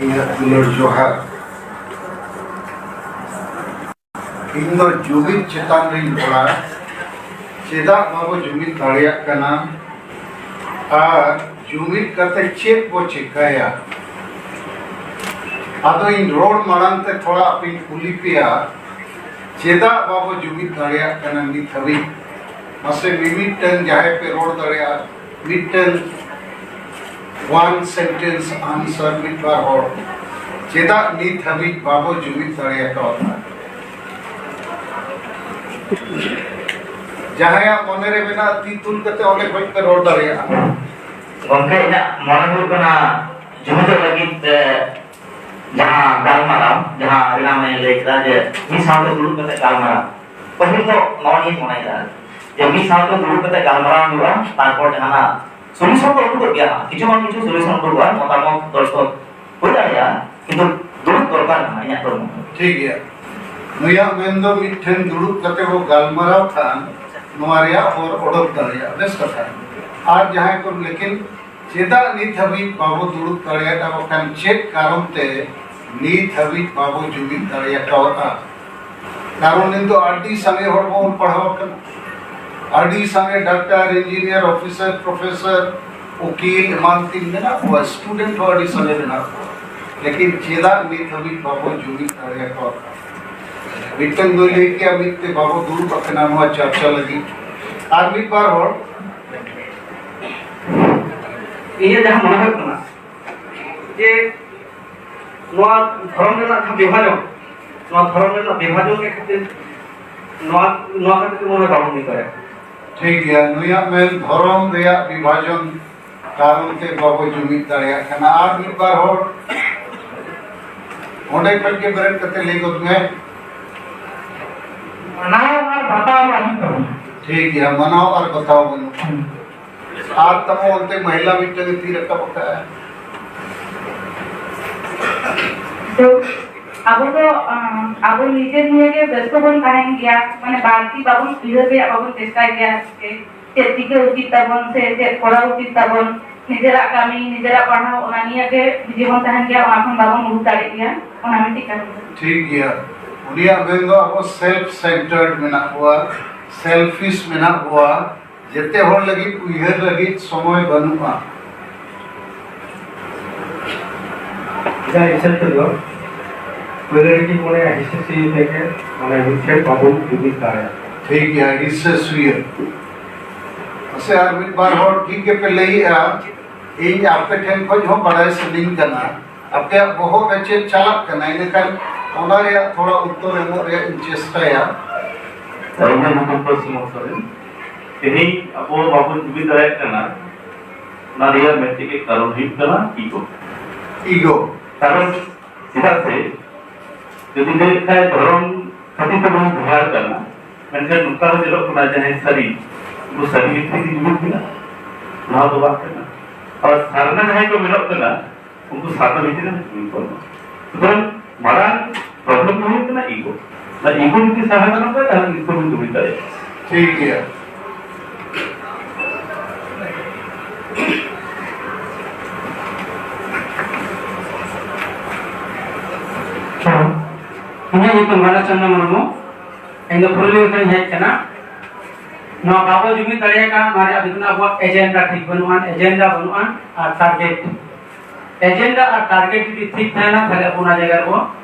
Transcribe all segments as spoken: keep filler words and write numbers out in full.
ᱤᱧᱟᱹᱜ ᱫᱩᱞᱟᱹᱲ ᱡᱚᱦᱟᱨ᱾ ᱤᱧ ᱫᱚ ᱡᱩᱢᱤᱫ ᱪᱮᱛᱟᱱ ᱨᱤᱧ ᱨᱚᱲᱟ᱾ ᱪᱮᱫᱟᱜ ᱵᱟᱵᱚ ᱡᱩᱢᱤᱫ ᱫᱟᱲᱮᱭᱟᱜ ᱠᱟᱱᱟ ᱟᱨ ᱡᱩᱢᱤᱫ ᱠᱟᱛᱮ ᱪᱮᱫ ᱵᱚ ᱪᱮᱠᱟᱭᱟ? ᱟᱫᱚ ᱤᱧ ᱨᱚᱲ ᱢᱟᱲᱟᱝ ᱛᱮ ᱛᱷᱚᱲᱟ ᱟᱯᱮᱧ ᱠᱩᱞᱤ ᱯᱮᱭᱟ, ᱪᱮᱫᱟᱜ ᱵᱟᱵᱚ ᱡᱩᱢᱤᱫ ᱫᱟᱲᱮᱭᱟᱜ ᱠᱟᱱᱟ ᱱᱤᱛ ᱦᱟᱹᱵᱤᱡ? ᱢᱟᱥᱮ ᱢᱤᱢᱤᱫᱴᱟᱝ ᱡᱟᱦᱟᱸᱭ ᱯᱮ ᱨᱚᱲ ᱫᱟᱲᱮᱭᱟᱜᱼᱟ, ᱢᱤᱫᱴᱟᱝ one sentence answer, ᱢᱤᱫ ᱵᱟᱨ ᱦᱚᱲ, ᱪᱮᱫᱟᱜ ᱱᱤᱛ ᱦᱟᱹᱵᱤᱡ ᱵᱟᱵᱚ ᱡᱩᱢᱤᱫ ᱫᱟᱲᱮ ᱟᱠᱟᱣᱫᱟ? ᱡᱟᱦᱟᱸᱭᱟᱜ ᱢᱚᱱᱮᱨᱮ ᱢᱮᱱᱟᱜᱼᱟ, ᱛᱤ ᱛᱩᱞ ᱠᱟᱛᱮ ᱚᱸᱰᱮ ᱠᱷᱚᱱ ᱯᱮ ᱨᱚᱲ ᱫᱟᱲᱮᱭᱟᱜᱼᱟ᱾ ᱜᱚᱢᱠᱮ, ᱤᱧᱟᱹᱜ ᱢᱚᱱᱮ ᱦᱩᱭᱩᱜ ᱠᱟᱱᱟ, ᱡᱩᱢᱤᱫᱚᱜ ᱞᱟᱹᱜᱤᱫ ᱛᱮ ᱡᱟᱦᱟᱸ ᱜᱟᱞᱢᱟᱨᱟᱣ, ᱡᱟᱦᱟᱸ ᱮᱱᱟᱝ ᱤᱧ ᱞᱟᱹᱭ ᱠᱮᱫᱟ ᱡᱮ ᱢᱤᱫ ᱥᱟᱶᱛᱮ ᱫᱩᱲᱩᱵ ᱠᱟᱛᱮ ᱜᱟᱞᱢᱟᱨᱟᱣ, ᱯᱟᱹᱦᱤᱞ ᱫᱚ ᱱᱚᱣᱟ ᱜᱤᱧ ᱢᱚᱱᱮᱭᱮᱫᱟ ᱡᱮ ᱢᱤᱫ ᱥᱟᱶᱛᱮ ᱫᱩᱲᱩᱵ ᱠᱟᱛᱮ ᱜᱟᱞᱢᱟᱨᱟᱣ ᱦᱩᱭᱩᱜᱼᱟ, ᱛᱟᱨᱯᱚᱨ ᱡᱟᱦᱟᱱᱟᱜ solution ᱫᱚ ᱩᱰᱩᱠᱚᱜ ᱜᱮᱭᱟ, ᱠᱤᱪᱷᱩ ᱵᱟᱝ ᱠᱤᱪᱷᱩ solution ᱩᱰᱩᱠᱚᱜᱼᱟ, ᱢᱚᱛᱟᱢᱚᱛ ᱫᱚᱨᱥᱚᱠ ᱦᱩᱭ ᱫᱟᱲᱮᱭᱟᱜᱼᱟ, ᱠᱤᱱᱛᱩ ᱫᱩᱲᱩᱵ ᱫᱚᱨᱠᱟᱨ ᱠᱟᱱᱟ ᱤᱧᱟᱹᱜ ᱦᱚᱲᱢᱚ᱾ ᱴᱷᱤᱠ ᱜᱮᱭᱟ, ᱱᱩᱭᱟᱜ ᱢᱮᱱ ᱫᱚ ᱢᱤᱫᱴᱷᱮᱱ ᱫᱩᱲᱩᱵ ᱠᱟᱛᱮ ᱵᱚ ᱜᱟᱞᱢᱟᱨᱟᱣ ᱠᱷᱟᱱ ᱱᱚᱣᱟ ᱨᱮᱭᱟᱜ ᱦᱚᱨ ᱚᱰᱚᱠ ᱫᱟᱲᱮᱭᱟᱜᱼᱟ, ᱵᱮᱥ ᱠᱟᱛᱷᱟ᱾ ᱟᱨ ᱡᱟᱦᱟᱸᱭ ᱠᱚ ᱞᱮᱠᱤᱱ ᱪᱮᱫᱟᱜ ᱱᱤᱛ ᱦᱟᱹᱵᱤᱡ ᱵᱟᱵᱚ ᱫᱩᱲᱩᱵ ᱫᱟᱲᱮᱭᱟᱫᱟ, ᱵᱟᱠᱷᱟᱱ ᱪᱮᱫ ᱠᱟᱨᱚᱱ ᱛᱮ ᱱᱤᱛ ᱦᱟᱹᱵᱤᱡ ᱵᱟᱵᱚ ᱡᱩᱢᱤᱫ ᱫᱟᱲᱮ ᱟᱠᱟᱣᱫᱟ? ᱠᱟᱨᱚᱱ ᱱᱤᱛ ᱫᱚ ᱟᱹᱰᱤ ᱥᱟᱸᱜᱮ ᱦᱚᱲ ᱵᱚᱱ ᱯᱟᱲᱦᱟᱣ ᱟᱠᱟᱱᱟ, ᱟᱹᱰᱤ ᱥᱟᱸᱜᱮ ᱰᱟᱠᱛᱟᱨ, ᱤᱧᱡᱤᱱᱤᱭᱟᱨ, ᱚᱯᱷᱤᱥᱟᱨ, ᱯᱨᱚᱯᱷᱮᱥᱚᱨ, ᱩᱠᱤᱞ ᱮᱢᱟᱱ ᱛᱮᱱ ᱢᱮᱱᱟᱜ ᱠᱚᱣᱟ, ᱥᱴᱩᱰᱮᱱᱴ ᱦᱚᱸ ᱟᱹᱰᱤ ᱥᱟᱸᱜᱮ ᱢᱮᱱᱟᱜ ᱠᱚᱣᱟ, ᱞᱮᱠᱤᱱ ᱪᱮᱫᱟᱜ ᱱᱤᱛ ᱦᱟᱹᱵᱤᱡ ᱵᱟᱵᱚ ᱡᱩᱢᱤᱫ ᱫᱟᱲᱮ ᱟᱠᱟᱣᱫᱟ? ᱢᱤᱫᱴᱟᱝ ᱫᱚᱭ ᱞᱟᱹᱭ ᱠᱮᱭᱟ, ᱢᱤᱫ ᱛᱮ ᱵᱟᱵᱚ ᱫᱩᱲᱩᱵ ᱟᱠᱟᱱᱟ ᱱᱚᱣᱟ ᱪᱟᱨᱪᱟ ᱞᱟᱹᱜᱤᱫ, ᱟᱨ ᱢᱤᱫ ᱵᱟᱨ ᱦᱚᱲ ᱤᱧᱟᱹᱜ ᱡᱟᱦᱟᱸ ᱢᱚᱱᱮ ᱦᱩᱭᱩᱜ ᱠᱟᱱᱟ ᱡᱮ ᱱᱚᱣᱟ ᱫᱷᱚᱨᱚᱢ ᱨᱮᱱᱟᱜ ᱡᱟᱦᱟᱸ ᱵᱤᱵᱷᱟᱡᱚᱱ, ᱱᱚᱣᱟ ᱫᱷᱚᱨᱚᱢ ᱨᱮᱱᱟᱜ ᱵᱤᱵᱷᱟᱡᱚᱱ ᱜᱮ ᱠᱷᱟᱹᱛᱤᱨ ᱱᱚᱣᱟ, ᱱᱚᱣᱟ ᱠᱷᱟᱹᱛᱤᱨ ᱛᱮ ᱢᱚᱱᱮ ᱵᱟᱵᱚᱱ ᱦᱩᱭ ᱫᱟᱲᱮᱭᱟᱜᱼᱟ᱾ ᱴᱷᱤᱠ ᱜᱮᱭᱟ, ᱱᱩᱭᱟᱜ ᱢᱮᱱ ᱫᱷᱚᱨᱚᱢ ᱨᱮᱭᱟᱜ ᱵᱤᱵᱷᱟᱡᱚᱱ ᱠᱟᱨᱚᱱ ᱛᱮ ᱵᱟᱵᱚ ᱡᱩᱢᱤᱫ ᱫᱟᱲᱮᱭᱟᱜ ᱠᱟᱱᱟ᱾ ᱟᱨ ᱢᱤᱫ ᱵᱟᱨ ᱦᱚᱲ ᱚᱸᱰᱮ ᱠᱷᱚᱱ ᱜᱮ ᱵᱮᱨᱮᱫ ᱠᱟᱛᱮ ᱞᱟᱹᱭ ᱜᱚᱫ ᱢᱮ᱾ ᱢᱟᱱᱟᱣ ᱟᱨ ᱵᱟᱛᱟᱣ ᱢᱟ ᱦᱩᱭᱩᱜ ᱛᱟᱵᱚᱱᱟ᱾ ᱴᱷᱤᱠ ᱜᱮᱭᱟ, ᱢᱟᱱᱟᱣ ᱟᱨ ᱵᱟᱛᱟᱣ ᱵᱟᱹᱱᱩᱜᱼᱟ᱾ ᱟᱨ ᱛᱟᱵᱚ ᱚᱱᱛᱮ ᱢᱚᱦᱤᱞᱟ ᱢᱤᱫᱴᱟᱝ ᱛᱤ ᱨᱟᱠᱟᱵ ᱟᱠᱟᱫᱼᱟ᱾ ᱛᱚ, ᱟᱵᱚ ᱫᱚ, ᱟᱸ, ᱟᱵᱚ ᱱᱤᱡᱮ ᱱᱤᱭᱮ ᱜᱮ ᱵᱮᱥᱛᱚ ᱵᱚᱱ ᱛᱟᱦᱮᱱ ᱜᱮᱭᱟ, ᱢᱟᱱᱮ ᱵᱟᱹᱲᱛᱤ ᱵᱟᱵᱚᱱ ᱩᱭᱦᱟᱹᱨ ᱨᱮᱭᱟᱜ ᱵᱟᱵᱚᱱ ᱪᱮᱥᱴᱟᱭ ᱜᱮᱭᱟ ᱡᱮ ᱪᱮᱫ ᱪᱤᱠᱟᱹ ᱩᱪᱤᱛ ᱛᱟᱵᱚᱱ ᱥᱮ ᱪᱮᱫ ᱠᱚᱨᱟᱣ ᱩᱪᱤᱛ ᱛᱟᱵᱚᱱ᱾ ᱱᱤᱡᱮᱨᱟᱜ ᱠᱟᱹᱢᱤ, ᱱᱤᱡᱮᱨᱟᱜ ᱯᱟᱲᱦᱟᱣ, ᱚᱱᱟ ᱱᱤᱭᱟᱹ ᱜᱮ ᱵᱤᱡᱤ ᱵᱚᱱ ᱛᱟᱦᱮᱱ ᱜᱮᱭᱟ, ᱚᱱᱟ ᱠᱷᱚᱱ ᱵᱟᱵᱚᱱ ᱩᱰᱩᱠ ᱫᱟᱲᱮᱜ ᱜᱮᱭᱟ, ᱚᱱᱟ ᱢᱤᱫᱴᱤᱡ ᱠᱟᱨᱚᱱ ᱠᱟᱱᱟ᱾ ᱴᱷᱤᱠ ᱜᱮᱭᱟ, ᱩᱱᱤᱭᱟᱜ ᱢᱮᱱ ᱫᱚ ᱟᱵᱚ self centered ᱢᱮᱱᱟᱜ ᱵᱚᱣᱟ, selfish ᱢᱮᱱᱟᱜ ᱵᱚᱣᱟ, ᱡᱮᱛᱮ ᱦᱚᱲ ᱞᱟᱹᱜᱤᱫ ᱩᱭᱦᱟᱹᱨ ᱞᱟᱹᱜᱤᱫ ᱥᱚᱢᱚᱭ ᱵᱟᱹᱱᱩᱜᱼᱟ᱾ ᱡᱟᱦᱟᱸ ᱦᱤᱥᱟᱹᱵ ᱛᱮᱫᱚ ᱯᱳᱭᱞᱳ ᱨᱮᱜᱮ ᱢᱚᱱᱮ ᱦᱤᱥᱟᱹ ᱥᱩᱭᱟᱹ ᱛᱮᱜᱮ ᱢᱟᱱᱮ ᱢᱤᱫᱴᱷᱮᱱ ᱵᱟᱵᱚᱱ ᱡᱩᱢᱤᱫ ᱫᱟᱲᱮᱭᱟᱜᱼᱟ᱾ ᱴᱷᱤᱠ ᱜᱮᱭᱟ, ᱦᱤᱥᱟᱹ ᱥᱩᱭᱟᱹ᱾ ᱢᱟᱥᱮ ᱟᱨ ᱢᱤᱫ ᱵᱟᱨ ᱦᱚᱲ ᱴᱷᱤᱠ ᱜᱮᱯᱮ ᱞᱟᱹᱭᱮᱜᱼᱟ, ᱤᱧ ᱟᱯᱮ ᱴᱷᱮᱱ ᱠᱷᱚᱱ ᱦᱚᱸ ᱵᱟᱲᱟᱭ ᱥᱟᱱᱟᱧ ᱠᱟᱱᱟ ᱟᱯᱮᱭᱟᱜ ᱵᱚᱦᱚᱜ ᱨᱮ ᱪᱮᱫ ᱪᱟᱞᱟᱜ ᱠᱟᱱᱟ, ᱤᱱᱟᱹᱠᱷᱟᱱ ᱚᱱᱟ ᱨᱮᱭᱟᱜ ᱛᱷᱚᱲᱟ ᱩᱛᱛᱚᱨ ᱮᱢᱚᱜ ᱨᱮᱭᱟᱜ ᱤᱧ ᱪᱮᱥᱴᱟᱭᱟ᱾ ᱨᱚᱵᱤᱱᱫᱨᱚᱱᱟᱛᱷ ᱥᱤᱝᱦᱚ ᱥᱚᱨᱮᱱ, ᱛᱮᱦᱮᱧ ᱟᱵᱚ ᱵᱟᱵᱚᱱ ᱡᱩᱢᱤᱫ ᱫᱟᱲᱮᱭᱟᱜ ᱠᱟᱱᱟ, ᱚᱱᱟ ᱨᱮᱭᱟᱜ ᱢᱤᱫᱴᱮᱡ ᱜᱮ ᱠᱟᱨᱚᱱ ᱦᱩᱭᱩᱜ ᱠᱟᱱᱟ ᱤᱜᱳ᱾ ᱤᱜᱳ᱾ ᱠᱟᱨᱚᱱ ᱪᱮᱫᱟᱜ ᱥᱮ ᱡᱩᱫᱤ ᱞᱟᱹᱭ ᱠᱷᱟᱱ ᱫᱷᱚᱨᱚᱢ ᱠᱷᱟᱹᱛᱤᱨ ᱛᱮᱵᱚᱱ ᱵᱷᱮᱜᱟᱨ ᱠᱟᱱᱟ, ᱢᱮᱱᱠᱷᱟᱱ ᱱᱚᱝᱠᱟ ᱦᱚᱸ ᱧᱮᱞᱚᱜ ᱠᱟᱱᱟ ᱡᱟᱦᱟᱸᱭ ᱥᱟᱹᱨᱤ, ᱩᱱᱠᱩ ᱥᱟᱹᱨᱤ ᱵᱷᱤᱛᱨᱤ ᱜᱮ ᱡᱩᱢᱤᱫ ᱢᱮᱱᱟᱜᱼᱟ, ᱱᱚᱣᱟ ᱫᱚ ᱵᱟᱝ ᱠᱟᱱᱟ᱾ ᱟᱨ ᱥᱟᱨᱱᱟ ᱡᱟᱦᱟᱸᱭ ᱠᱚ ᱢᱮᱱᱚᱜ ᱠᱟᱱᱟ, ᱩᱱᱠᱩ ᱥᱟᱨᱱᱟ ᱵᱷᱤᱛᱨᱤ ᱨᱮ ᱡᱩᱢᱤᱫ ᱵᱟᱹᱱᱩᱜᱼᱟ᱾ ᱥᱩᱛᱚᱨᱟᱝ ᱢᱟᱨᱟᱝ ᱯᱨᱚᱵᱞᱮᱢ ᱫᱚ ᱦᱩᱭᱩᱜ ᱠᱟᱱᱟ ᱤᱜᱳ᱾ ᱚᱱᱟ ᱤᱜᱳ ᱡᱩᱫᱤ ᱥᱟᱦᱟ ᱜᱟᱱᱚᱜ ᱠᱷᱟᱱ, ᱛᱟᱦᱞᱮ ᱱᱤᱥᱪᱚᱭ ᱵᱚᱱ ᱡᱩᱢᱤᱫ ᱫᱟᱲᱮᱭᱟᱜᱼᱟ᱾ ᱴᱷᱤᱠ ᱜᱮᱭᱟ᱾ ᱤᱧᱟᱹᱜ ᱧᱩᱛᱩᱢ ᱵᱷᱟᱱᱟ ᱪᱚᱱᱫᱨᱚ ᱢᱩᱨᱢᱩ᱾ ᱤᱧ ᱫᱚ ᱯᱩᱨᱩᱞᱤᱭᱟᱹ ᱠᱷᱚᱱᱤᱧ ᱦᱮᱡ ᱟᱠᱟᱱᱟ᱾ ᱱᱚᱣᱟ ᱵᱟᱵᱚ ᱡᱩᱢᱤᱫ ᱫᱟᱲᱮᱭᱟᱜ ᱠᱟᱱᱟ, ᱱᱚᱣᱟ ᱨᱮᱭᱟᱜ ᱵᱤᱵᱷᱤᱱᱱᱚ ᱟᱵᱚᱣᱟᱜ ᱮᱡᱮᱱᱰᱟ ᱴᱷᱤᱠ ᱵᱟᱹᱱᱩᱜᱼᱟ, ᱮᱡᱮᱱᱰᱟ ᱵᱟᱹᱱᱩᱜᱼᱟ ᱟᱨ ᱴᱟᱨᱜᱮᱴ᱾ ᱮᱡᱮᱱᱰᱟ ᱟᱨ ᱴᱟᱨᱜᱮᱴ ᱡᱩᱫᱤ ᱴᱷᱤᱠ ᱛᱟᱦᱮᱱᱟ, ᱛᱟᱦᱞᱮ ᱟᱵᱚ ᱚᱱᱟ ᱡᱟᱭᱜᱟ ᱨᱮᱵᱚ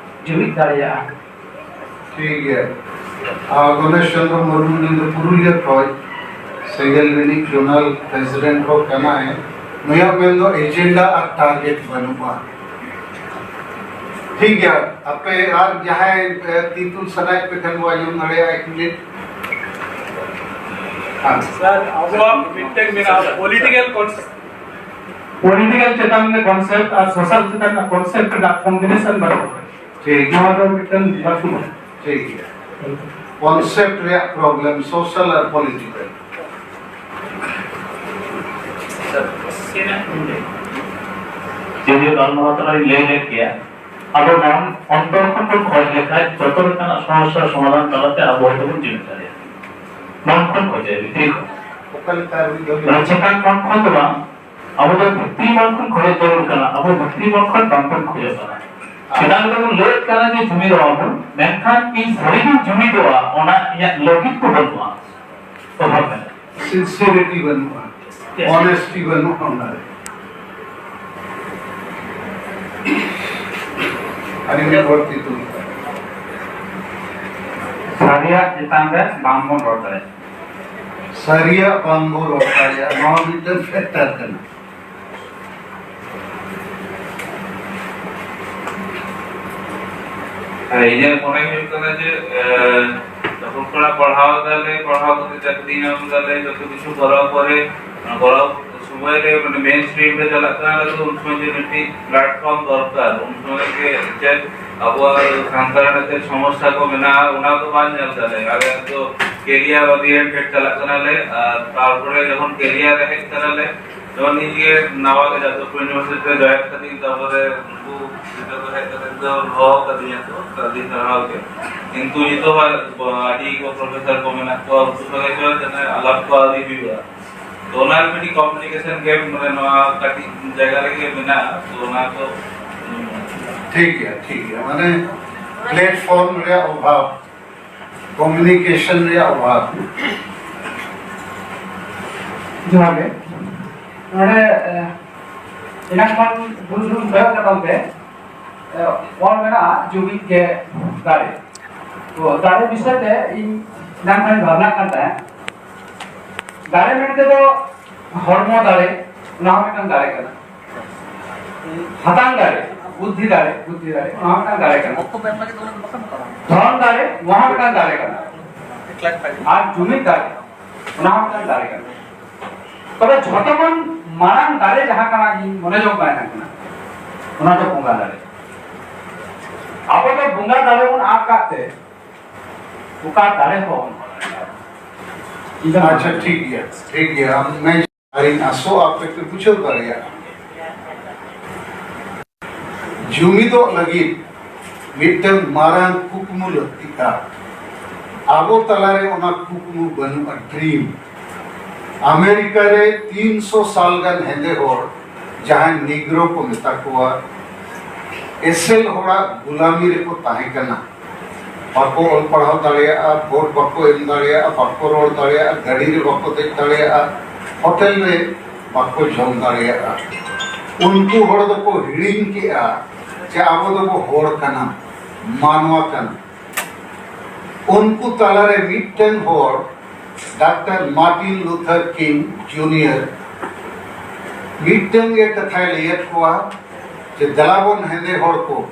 ᱡᱩᱢᱤᱫ ᱫᱟᱲᱮᱭᱟᱜᱼᱟ᱾ ᱴᱷᱤᱠ ᱜᱮᱭᱟ᱾ ᱟᱨ ᱜᱚᱱᱮᱥ ᱪᱚᱱᱫᱨᱚ ᱢᱩᱨᱢᱩ, ᱱᱩᱭ ᱫᱚ ᱯᱩᱨᱩᱞᱤᱭᱟᱹ ᱠᱷᱚᱱ ᱥᱮᱸᱜᱮᱞ ᱨᱤᱱᱤᱡ zonal president ᱦᱚᱸ ᱠᱟᱱᱟᱭ᱾ ᱱᱩᱭᱟᱜ ᱢᱮᱱ ᱫᱚ ᱮᱡᱮᱱᱰᱟ ᱟᱨ ᱴᱟᱨᱜᱮᱴ ᱵᱟᱹᱱᱩᱜᱼᱟ᱾ ᱴᱷᱤᱠ ᱜᱮᱭᱟ, ᱟᱯᱮ ᱟᱨ ᱡᱟᱦᱟᱸᱭ, ᱮ, ᱛᱤ ᱛᱩᱞ ᱥᱟᱱᱟᱭᱮᱫ ᱯᱮ ᱠᱷᱟᱱ ᱵᱚ ᱟᱸᱡᱚᱢ ᱫᱟᱲᱮᱭᱟᱜᱼᱟ, ᱮᱠ ᱢᱤᱱᱤᱴ᱾ ᱦᱮᱸ᱾ ᱥᱟᱨ, ᱟᱵᱚᱣᱟᱜ ᱢᱤᱫᱴᱮᱱ ᱢᱮᱱᱟᱜᱼᱟ, political cons-, political ᱪᱮᱛᱟᱱ ᱨᱮ concept ᱟᱨ social ᱪᱮᱛᱟᱱ ᱨᱮ concept ᱨᱮᱱᱟᱜ combination ᱵᱟᱹᱱᱩᱜᱼᱟ᱾ ᱴᱷᱤᱠ᱾ ᱱᱚᱣᱟ ᱫᱚ ᱢᱤᱫᱴᱮᱱ ᱞᱟᱹᱠᱛᱤ ᱠᱟᱱᱟ᱾ ᱴᱷᱤᱠ ᱜᱮᱭᱟ᱾ Concept ᱨᱮᱭᱟᱜ problem, social ᱟᱨ political᱾ ᱡᱩᱫᱤ ᱜᱟᱞᱢᱟᱨᱟᱣ ᱛᱟᱞᱟᱨᱤᱧ ᱞᱟᱹᱭ ᱞᱮᱫ ᱜᱮᱭᱟ, ᱟᱵᱚ ᱢᱚᱱ ᱚᱱᱛᱚᱨ ᱠᱷᱚᱱ ᱵᱚᱱ ᱠᱷᱚᱡ ᱞᱮᱠᱷᱟᱡ ᱡᱚᱛᱚ ᱞᱮᱠᱟᱱᱟᱜ ᱥᱚᱢᱚᱥᱥᱟ ᱥᱚᱢᱟᱫᱷᱟᱱ ᱛᱟᱞᱟᱛᱮ ᱟᱵᱚ ᱦᱚᱭᱛᱳ ᱵᱚᱱ ᱡᱩᱢᱤᱫ ᱫᱟᱲᱮᱭᱟᱜᱼᱟ᱾ ᱢᱚᱱ ᱠᱷᱚᱱ ᱠᱷᱚᱡ ᱦᱩᱭᱩᱜᱼᱟ, ᱵᱷᱤᱛᱨᱤ ᱠᱷᱚᱱ᱾ ᱚᱠᱟ ᱞᱮᱠᱟ ᱟᱨ ᱢᱤᱫ ᱫᱷᱟᱣ ᱞᱟᱹᱭ ᱢᱟᱱᱮ ᱢᱮ? ᱪᱮᱛᱟᱱ ᱢᱚᱱ ᱠᱷᱚᱱ ᱫᱚ ᱵᱟᱝ, ᱟᱵᱚ ᱫᱚ ᱵᱷᱤᱛᱨᱤ ᱢᱚᱱ ᱠᱷᱚᱱ ᱠᱷᱚᱭᱚᱜ ᱡᱟᱹᱨᱩᱲ ᱠᱟᱱᱟ, ᱟᱵᱚ ᱵᱷᱤᱛᱨᱤ ᱢᱚᱱ ᱠᱷᱚᱱ ᱵᱟᱝ ᱵᱚᱱ ᱠᱷᱚᱭᱚᱜ ᱠᱟᱱᱟ᱾ ᱪᱮᱫᱟᱜ ᱞᱮᱠᱟ ᱵᱚᱱ ᱞᱟᱹᱭᱮᱫ ᱠᱟᱱᱟ ᱡᱮ ᱡᱩᱢᱤᱫᱚᱜ ᱟᱵᱚᱱ, ᱢᱮᱱᱠᱷᱟᱱ ᱤᱧ ᱥᱟᱹᱨᱤᱜᱤᱧ ᱡᱩᱢᱤᱫᱚᱜᱼᱟ, ᱚᱱᱟ ᱤᱧᱟᱹᱜ ᱞᱟᱹᱜᱤᱫ ᱠᱚ ᱵᱟᱹᱱᱩᱜᱼᱟ, ᱚᱵᱷᱟᱵ ᱢᱮᱱᱟᱜᱼᱟ᱾ Sincerity ᱵᱟᱹᱱᱩᱜᱼᱟ, yes. Honesty ᱵᱟᱹᱱᱩᱜᱼᱟ ᱚᱱᱟᱨᱮ᱾ ᱟᱹᱰᱤ ᱢᱤᱫ ᱦᱚᱲ ᱛᱤᱛᱩ ᱥᱟᱹᱨᱤᱭᱟᱜ ᱪᱮᱛᱟᱱ ᱨᱮ ᱵᱟᱝ ᱵᱚᱱ ᱨᱚᱲ ᱫᱟᱲᱮᱭᱟᱜᱼᱟ᱾ ᱥᱟᱹᱨᱤᱭᱟᱜ ᱵᱟᱝ ᱵᱚᱱ ᱨᱚᱲ ᱫᱟᱲᱮᱭᱟᱜᱼᱟ, ᱱᱚᱣᱟ ᱢᱤᱫᱴᱮᱱ factor ᱠᱟᱱᱟ᱾ ᱦᱮᱸ, ᱤᱧᱟᱹᱜ ᱢᱚᱱᱮ ᱦᱩᱭᱩᱜ ᱠᱟᱱᱟ ᱡᱮ, ᱮ, ᱡᱚᱠᱷᱚᱱ ᱠᱷᱚᱱᱟᱜ ᱯᱟᱲᱦᱟᱣ ᱫᱟᱞᱮ, ᱯᱟᱲᱦᱟᱣ ᱠᱟᱛᱮ ᱪᱟᱹᱠᱨᱤ ᱧᱟᱢ ᱫᱟᱞᱮ, ᱡᱚᱛᱚ ᱠᱤᱪᱷᱩ ᱠᱚᱨᱟᱣ ᱯᱚᱨᱮ, ᱚᱱᱟ ᱠᱚᱨᱟᱣ ᱥᱚᱢᱚᱭ ᱨᱮ, ᱢᱟᱱᱮ, main stream ᱨᱮ ᱪᱟᱞᱟᱜ ᱠᱟᱱᱟ, ᱟᱫᱚ ᱩᱱ ᱥᱚᱢᱚᱭ ᱡᱮ ᱢᱤᱫᱴᱤᱡ platform ᱫᱚᱨᱠᱟᱨ, ᱩᱱ ᱥᱚᱢᱚᱭ ᱜᱮ ᱪᱮᱫ ᱟᱵᱚᱣᱟᱜ ᱥᱟᱱᱛᱟᱲ ᱨᱮ ᱪᱮᱫ ᱥᱚᱢᱚᱥᱥᱟ ᱠᱚ ᱢᱮᱱᱟᱜᱼᱟ, ᱚᱱᱟ ᱫᱚ ᱵᱟᱝ ᱧᱮᱞ ᱫᱟᱞᱮ᱾ ᱟᱞᱮ ᱫᱚ career oriented ᱪᱟᱞᱟᱜ ᱠᱟᱱᱟᱞᱮ, ᱟᱨ ᱛᱟᱨᱯᱚᱨᱮ ᱡᱚᱠᱷᱚᱱ career ᱨᱮ ᱦᱮᱡ ᱠᱟᱱᱟᱞᱮ, ᱡᱮᱢᱚᱱ ᱤᱧ ᱜᱮ ᱱᱟᱣᱟ ᱜᱮ ᱡᱟᱫᱚᱵᱯᱩᱨ university ᱨᱮ join ᱠᱟᱹᱫᱤᱧ, ᱛᱟᱨᱯᱚᱨᱮ ᱩᱱᱠᱩ ᱜᱤᱫᱽᱨᱟᱹ ᱠᱚ ᱦᱮᱡ ᱠᱟᱛᱮ ᱠᱚ ᱦᱚᱦᱚ ᱠᱟᱫᱤᱧᱟ ᱠᱚ, ᱟᱹᱰᱤ ᱥᱟᱨᱦᱟᱣ ᱜᱮ᱾ ᱠᱤᱱᱛᱩ ᱱᱤᱛᱚᱜ ᱢᱟ ᱟᱹᱰᱤ ᱠᱚ professor ᱠᱚ ᱢᱮᱱᱟᱜ ᱠᱚᱣᱟ, ᱩᱱᱠᱩ ᱥᱚᱸᱜᱮ ᱡᱚ ᱡᱟᱦᱟᱸᱭ ᱟᱞᱟᱯ ᱠᱚ ᱟᱹᱣᱨᱤ ᱦᱩᱭᱩᱜᱼᱟ᱾ ᱛᱚ ᱚᱱᱟ ᱢᱤᱫᱴᱤᱡ communication gap, ᱢᱟᱱᱮ, ᱱᱚᱣᱟ ᱠᱟᱹᱴᱤᱡ ᱡᱟᱭᱜᱟ ᱨᱮᱜᱮ ᱢᱮᱱᱟᱜᱼᱟ᱾ ᱛᱚ ᱚᱱᱟ ᱠᱚ, ᱴᱷᱤᱠ ᱜᱮᱭᱟ, ᱴᱷᱤᱠ ᱜᱮᱭᱟ, ᱢᱟᱱᱮ platform ᱨᱮᱭᱟᱜ ᱚᱵᱷᱟᱵ, communication ᱨᱮᱭᱟᱜ ᱚᱵᱷᱟᱵ᱾ ᱡᱚᱦᱟᱨ ᱜᱮ᱾ ᱱᱚᱰᱮ, ᱮ, ᱮᱱᱟᱝ ᱠᱷᱚᱱ ᱫᱩᱲᱩᱵ ᱫᱩᱲᱩᱵ ᱠᱚᱭᱚᱜ ᱠᱟᱛᱟᱢ ᱛᱮ, ᱮ, ᱚᱞ ᱢᱮᱱᱟᱜᱼᱟ ᱡᱩᱢᱤᱫ ᱜᱮ ᱫᱟᱲᱮ᱾ ᱛᱚ ᱫᱟᱲᱮ ᱵᱤᱥᱚᱭ ᱛᱮ ᱤᱧ ᱮᱱᱟᱝ ᱠᱷᱚᱱ ᱵᱷᱟᱵᱽᱱᱟᱜ ᱠᱟᱱ ᱛᱟᱦᱮᱸᱫ᱾ ᱫᱟᱲᱮ ᱢᱮᱱᱛᱮ ᱫᱚ ᱦᱚᱲᱢᱚ ᱫᱟᱲᱮ, ᱚᱱᱟ ᱦᱚᱸ ᱢᱤᱫᱴᱟᱝ ᱫᱟᱲᱮ ᱠᱟᱱᱟ᱾ ᱦᱟᱛᱟᱝ ᱫᱟᱲᱮ, ᱵᱩᱫᱽᱫᱷᱤ ᱫᱟᱲᱮ, ᱵᱩᱫᱽᱫᱷᱤ ᱫᱟᱲᱮ, ᱚᱱᱟ ᱦᱚᱸ ᱢᱤᱫᱴᱟᱝ ᱫᱟᱲᱮ ᱠᱟᱱᱟ᱾ ᱫᱷᱚᱱ ᱫᱟᱲᱮ, ᱱᱚᱣᱟ ᱦᱚᱸ ᱢᱤᱫᱴᱟᱝ ᱫᱟᱲᱮ ᱠᱟᱱᱟ᱾ ᱟᱨ ᱡᱩᱢᱤᱫ ᱫᱟᱲᱮ, ᱚᱱᱟ ᱦᱚᱸ ᱢᱤᱫᱴᱟᱝ ᱫᱟᱲᱮ ᱠᱟᱱᱟ᱾ ᱛᱚᱵᱮ ᱡᱷᱚᱛᱚ ᱠᱷᱚᱱ ᱢᱟᱨᱟᱝ ᱫᱟᱲᱮ ᱡᱟᱦᱟᱸ ᱠᱟᱱᱟ, ᱤᱧ ᱢᱚᱱᱮ ᱡᱚᱝ ᱠᱟᱱᱟ ᱠᱟᱱᱟ, ᱚᱱᱟ ᱫᱚ ᱵᱚᱸᱜᱟ ᱫᱟᱲᱮ᱾ ᱟᱵᱚ ᱫᱚ ᱵᱚᱸᱜᱟ ᱫᱟᱲᱮ ᱵᱚᱱ ᱟᱫ ᱠᱟᱜ ᱛᱮ ᱚᱠᱟ ᱫᱟᱲᱮ ᱦᱚᱸ ᱵᱟᱵᱚᱱ ᱫᱟᱲᱮᱭᱟᱜᱼᱟ᱾ ᱤᱧ ᱫᱚ ᱟᱪᱪᱷᱟ, ᱴᱷᱤᱠ ᱜᱮᱭᱟ, ᱴᱷᱤᱠ ᱜᱮᱭᱟ᱾ ᱟᱢ ᱢᱮ ᱟᱨᱤᱧ ᱟᱥᱚᱜᱼᱟ ᱟᱯᱮ ᱯᱮ ᱵᱩᱡᱷᱟᱹᱣ ᱫᱟᱲᱮᱭᱟᱜᱼᱟ᱾ ᱡᱩᱢᱤᱫᱚᱜ ᱞᱟᱹᱜᱤᱫ ᱢᱤᱫᱴᱟᱝ ᱢᱟᱨᱟᱝ ᱠᱩᱠᱢᱩ ᱞᱟᱹᱠᱛᱤᱜᱼᱟ᱾ ᱟᱵᱚ ᱛᱟᱞᱟᱨᱮ ᱚᱱᱟ ᱠᱩᱠᱢᱩ ᱵᱟᱹᱱᱩᱜᱼᱟ, dream᱾ ᱟᱢᱮᱨᱤᱠᱟ ᱨᱮ ᱛᱤᱱ ᱥᱚ ᱥᱟᱞ ᱜᱟᱱ ᱦᱮᱸᱫᱮ ᱦᱚᱲ, ᱡᱟᱦᱟᱸᱭ ᱱᱤᱜᱽᱨᱳ ᱠᱚ ᱢᱮᱛᱟ ᱠᱚᱣᱟ, ᱮᱥᱮᱞ ᱦᱚᱲᱟᱜ ᱜᱩᱞᱟᱢᱤ ᱨᱮᱠᱚ ᱛᱟᱦᱮᱸ ᱠᱟᱱᱟ᱾ ᱵᱟᱠᱚ ᱚᱞ ᱯᱟᱲᱦᱟᱣ ᱫᱟᱲᱮᱭᱟᱜᱼᱟ, ᱵᱷᱳᱴ ᱵᱟᱠᱚ ᱮᱢ ᱫᱟᱲᱮᱭᱟᱜᱼᱟ, ᱵᱟᱠᱚ ᱨᱚᱲ ᱫᱟᱲᱮᱭᱟᱜᱼᱟ, ᱜᱟᱹᱰᱤ ᱨᱮ ᱵᱟᱠᱚ ᱫᱮᱡ ᱫᱟᱲᱮᱭᱟᱜᱼᱟ, ᱦᱳᱴᱮᱞ ᱨᱮ ᱵᱟᱠᱚ ᱡᱚᱢ ᱫᱟᱲᱮᱭᱟᱜᱼᱟ᱾ ᱩᱱᱠᱩ ᱦᱚᱲ ᱫᱚᱠᱚ ᱦᱤᱲᱤᱧ ᱠᱮᱜᱼᱟ ᱡᱮ ᱟᱵᱚ ᱫᱚᱵᱚ ᱦᱚᱲ ᱠᱟᱱᱟ, ᱢᱟᱱᱣᱟ ᱠᱟᱱᱟ᱾ ᱩᱱᱠᱩ ᱛᱟᱞᱟᱨᱮ ᱢᱤᱫᱴᱮᱱ ᱦᱚᱲ, ᱰᱟᱠᱛᱟᱨ ᱢᱟᱨᱴᱤᱱ ᱞᱩᱛᱷᱟᱨ ᱠᱤᱝ ᱡᱩᱱᱤᱭᱚᱨ, ᱢᱤᱫᱴᱮᱱ ᱜᱮ ᱠᱟᱛᱷᱟᱭ ᱞᱟᱹᱭᱟᱫ ᱠᱚᱣᱟ ᱡᱮ, "ᱫᱮᱞᱟ ᱵᱚᱱ ᱦᱮᱸᱫᱮ ᱦᱚᱲ ᱠᱚ,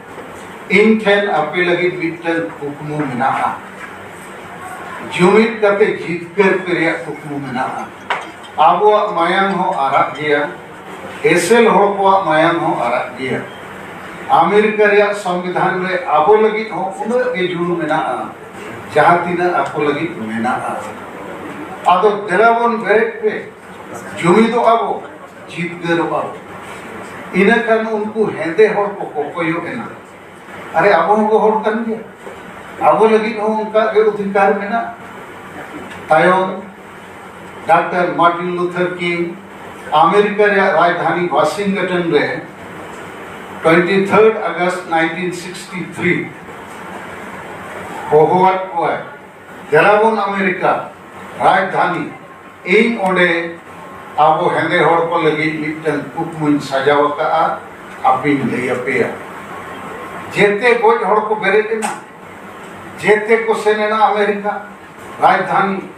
ᱤᱧ ᱴᱷᱮᱱ ᱟᱯᱮ ᱞᱟᱹᱜᱤᱫ ᱢᱤᱫᱴᱮᱱ ᱠᱩᱠᱢᱩ ᱢᱮᱱᱟᱜᱼᱟ, ᱡᱩᱢᱤᱫ ᱠᱟᱛᱮ ᱡᱤᱛᱠᱟᱹᱨ ᱯᱮ ᱨᱮᱭᱟᱜ ᱠᱩᱠᱢᱩ ᱢᱮᱱᱟᱜᱼᱟ᱾ ᱟᱵᱚᱣᱟᱜ ᱢᱟᱭᱟᱝ ᱦᱚᱸ ᱟᱨᱟᱜ ᱜᱮᱭᱟ, ᱮᱥᱮᱞ ᱦᱚᱲ ᱠᱚᱣᱟᱜ ᱢᱟᱭᱟᱝ ᱦᱚᱸ ᱟᱨᱟᱜ ᱜᱮᱭᱟ᱾ ᱟᱢᱮᱨᱤᱠᱟ ᱨᱮᱭᱟᱜ ᱥᱚᱝᱵᱤᱫᱷᱟᱱ ᱨᱮ ᱟᱵᱚ ᱞᱟᱹᱜᱤᱫ ᱦᱚᱸ ᱩᱱᱟᱹᱜ ᱜᱮ ᱡᱩᱲᱩ ᱢᱮᱱᱟᱜᱼᱟ, ᱡᱟᱦᱟᱸ ᱛᱤᱱᱟᱹᱜ ᱟᱠᱚ ᱞᱟᱹᱜᱤᱫ ᱢᱮᱱᱟᱜᱼᱟ᱾ ᱟᱫᱚ ᱫᱮᱞᱟ ᱵᱚᱱ ᱵᱮᱨᱮᱫ ᱯᱮ, ᱡᱩᱢᱤᱫᱚᱜᱼᱟ ᱵᱚ, ᱡᱤᱛᱠᱟᱹᱨᱚᱜᱼᱟ ᱵᱚ᱾" ᱤᱱᱟᱹ ᱠᱷᱟᱱ ᱩᱱᱠᱩ ᱦᱮᱸᱫᱮ ᱦᱚᱲ ᱠᱚᱠᱚ ᱠᱚᱭᱚᱜ ᱮᱱᱟ, "ᱟᱨᱮ, ᱟᱵᱚ ᱦᱚᱸᱵᱚ ᱦᱚᱲ ᱠᱟᱱ ᱜᱮᱭᱟ, ᱟᱵᱚ ᱞᱟᱹᱜᱤᱫ ᱦᱚᱸ ᱚᱱᱠᱟ ᱜᱮ ᱚᱫᱷᱤᱠᱟᱨ ᱢᱮᱱᱟᱜᱼᱟ᱾" ᱛᱟᱭᱚᱢ doctor Martin Luther King America ᱨᱮᱭᱟᱜ ᱨᱟᱡᱽᱫᱷᱟᱱᱤ ᱣᱟᱥᱤᱝᱴᱚᱱ ᱨᱮ twenty third August nineteen sixty three ᱦᱚᱦᱚᱣᱟᱫ ᱠᱚᱣᱟᱭ, "ᱫᱮᱞᱟᱵᱚᱱ ᱟᱢᱮᱨᱤᱠᱟ ᱨᱟᱡᱽᱫᱷᱟᱱᱤ, ᱤᱧ ᱚᱸᱰᱮ ᱟᱵᱚ ᱦᱮᱸᱫᱮ ᱦᱚᱲ ᱠᱚ ᱞᱟᱹᱜᱤᱫ ᱢᱤᱫᱴᱟᱝ ᱠᱩᱠᱢᱩᱧ ᱥᱟᱡᱟᱣ ᱟᱠᱟᱫᱼᱟ, ᱟᱯᱮᱧ ᱞᱟᱹᱭ ᱟᱯᱮᱭᱟ᱾" ᱡᱮᱛᱮ ᱜᱚᱡ ᱦᱚᱲ ᱠᱚ ᱵᱮᱨᱮᱫ ᱮᱱᱟ, ᱡᱮᱛᱮ ᱠᱚ ᱥᱮᱱ ᱮᱱᱟ ᱟᱢᱮᱨᱤᱠᱟ ᱨᱟᱡᱽᱫᱷᱟᱱᱤ᱾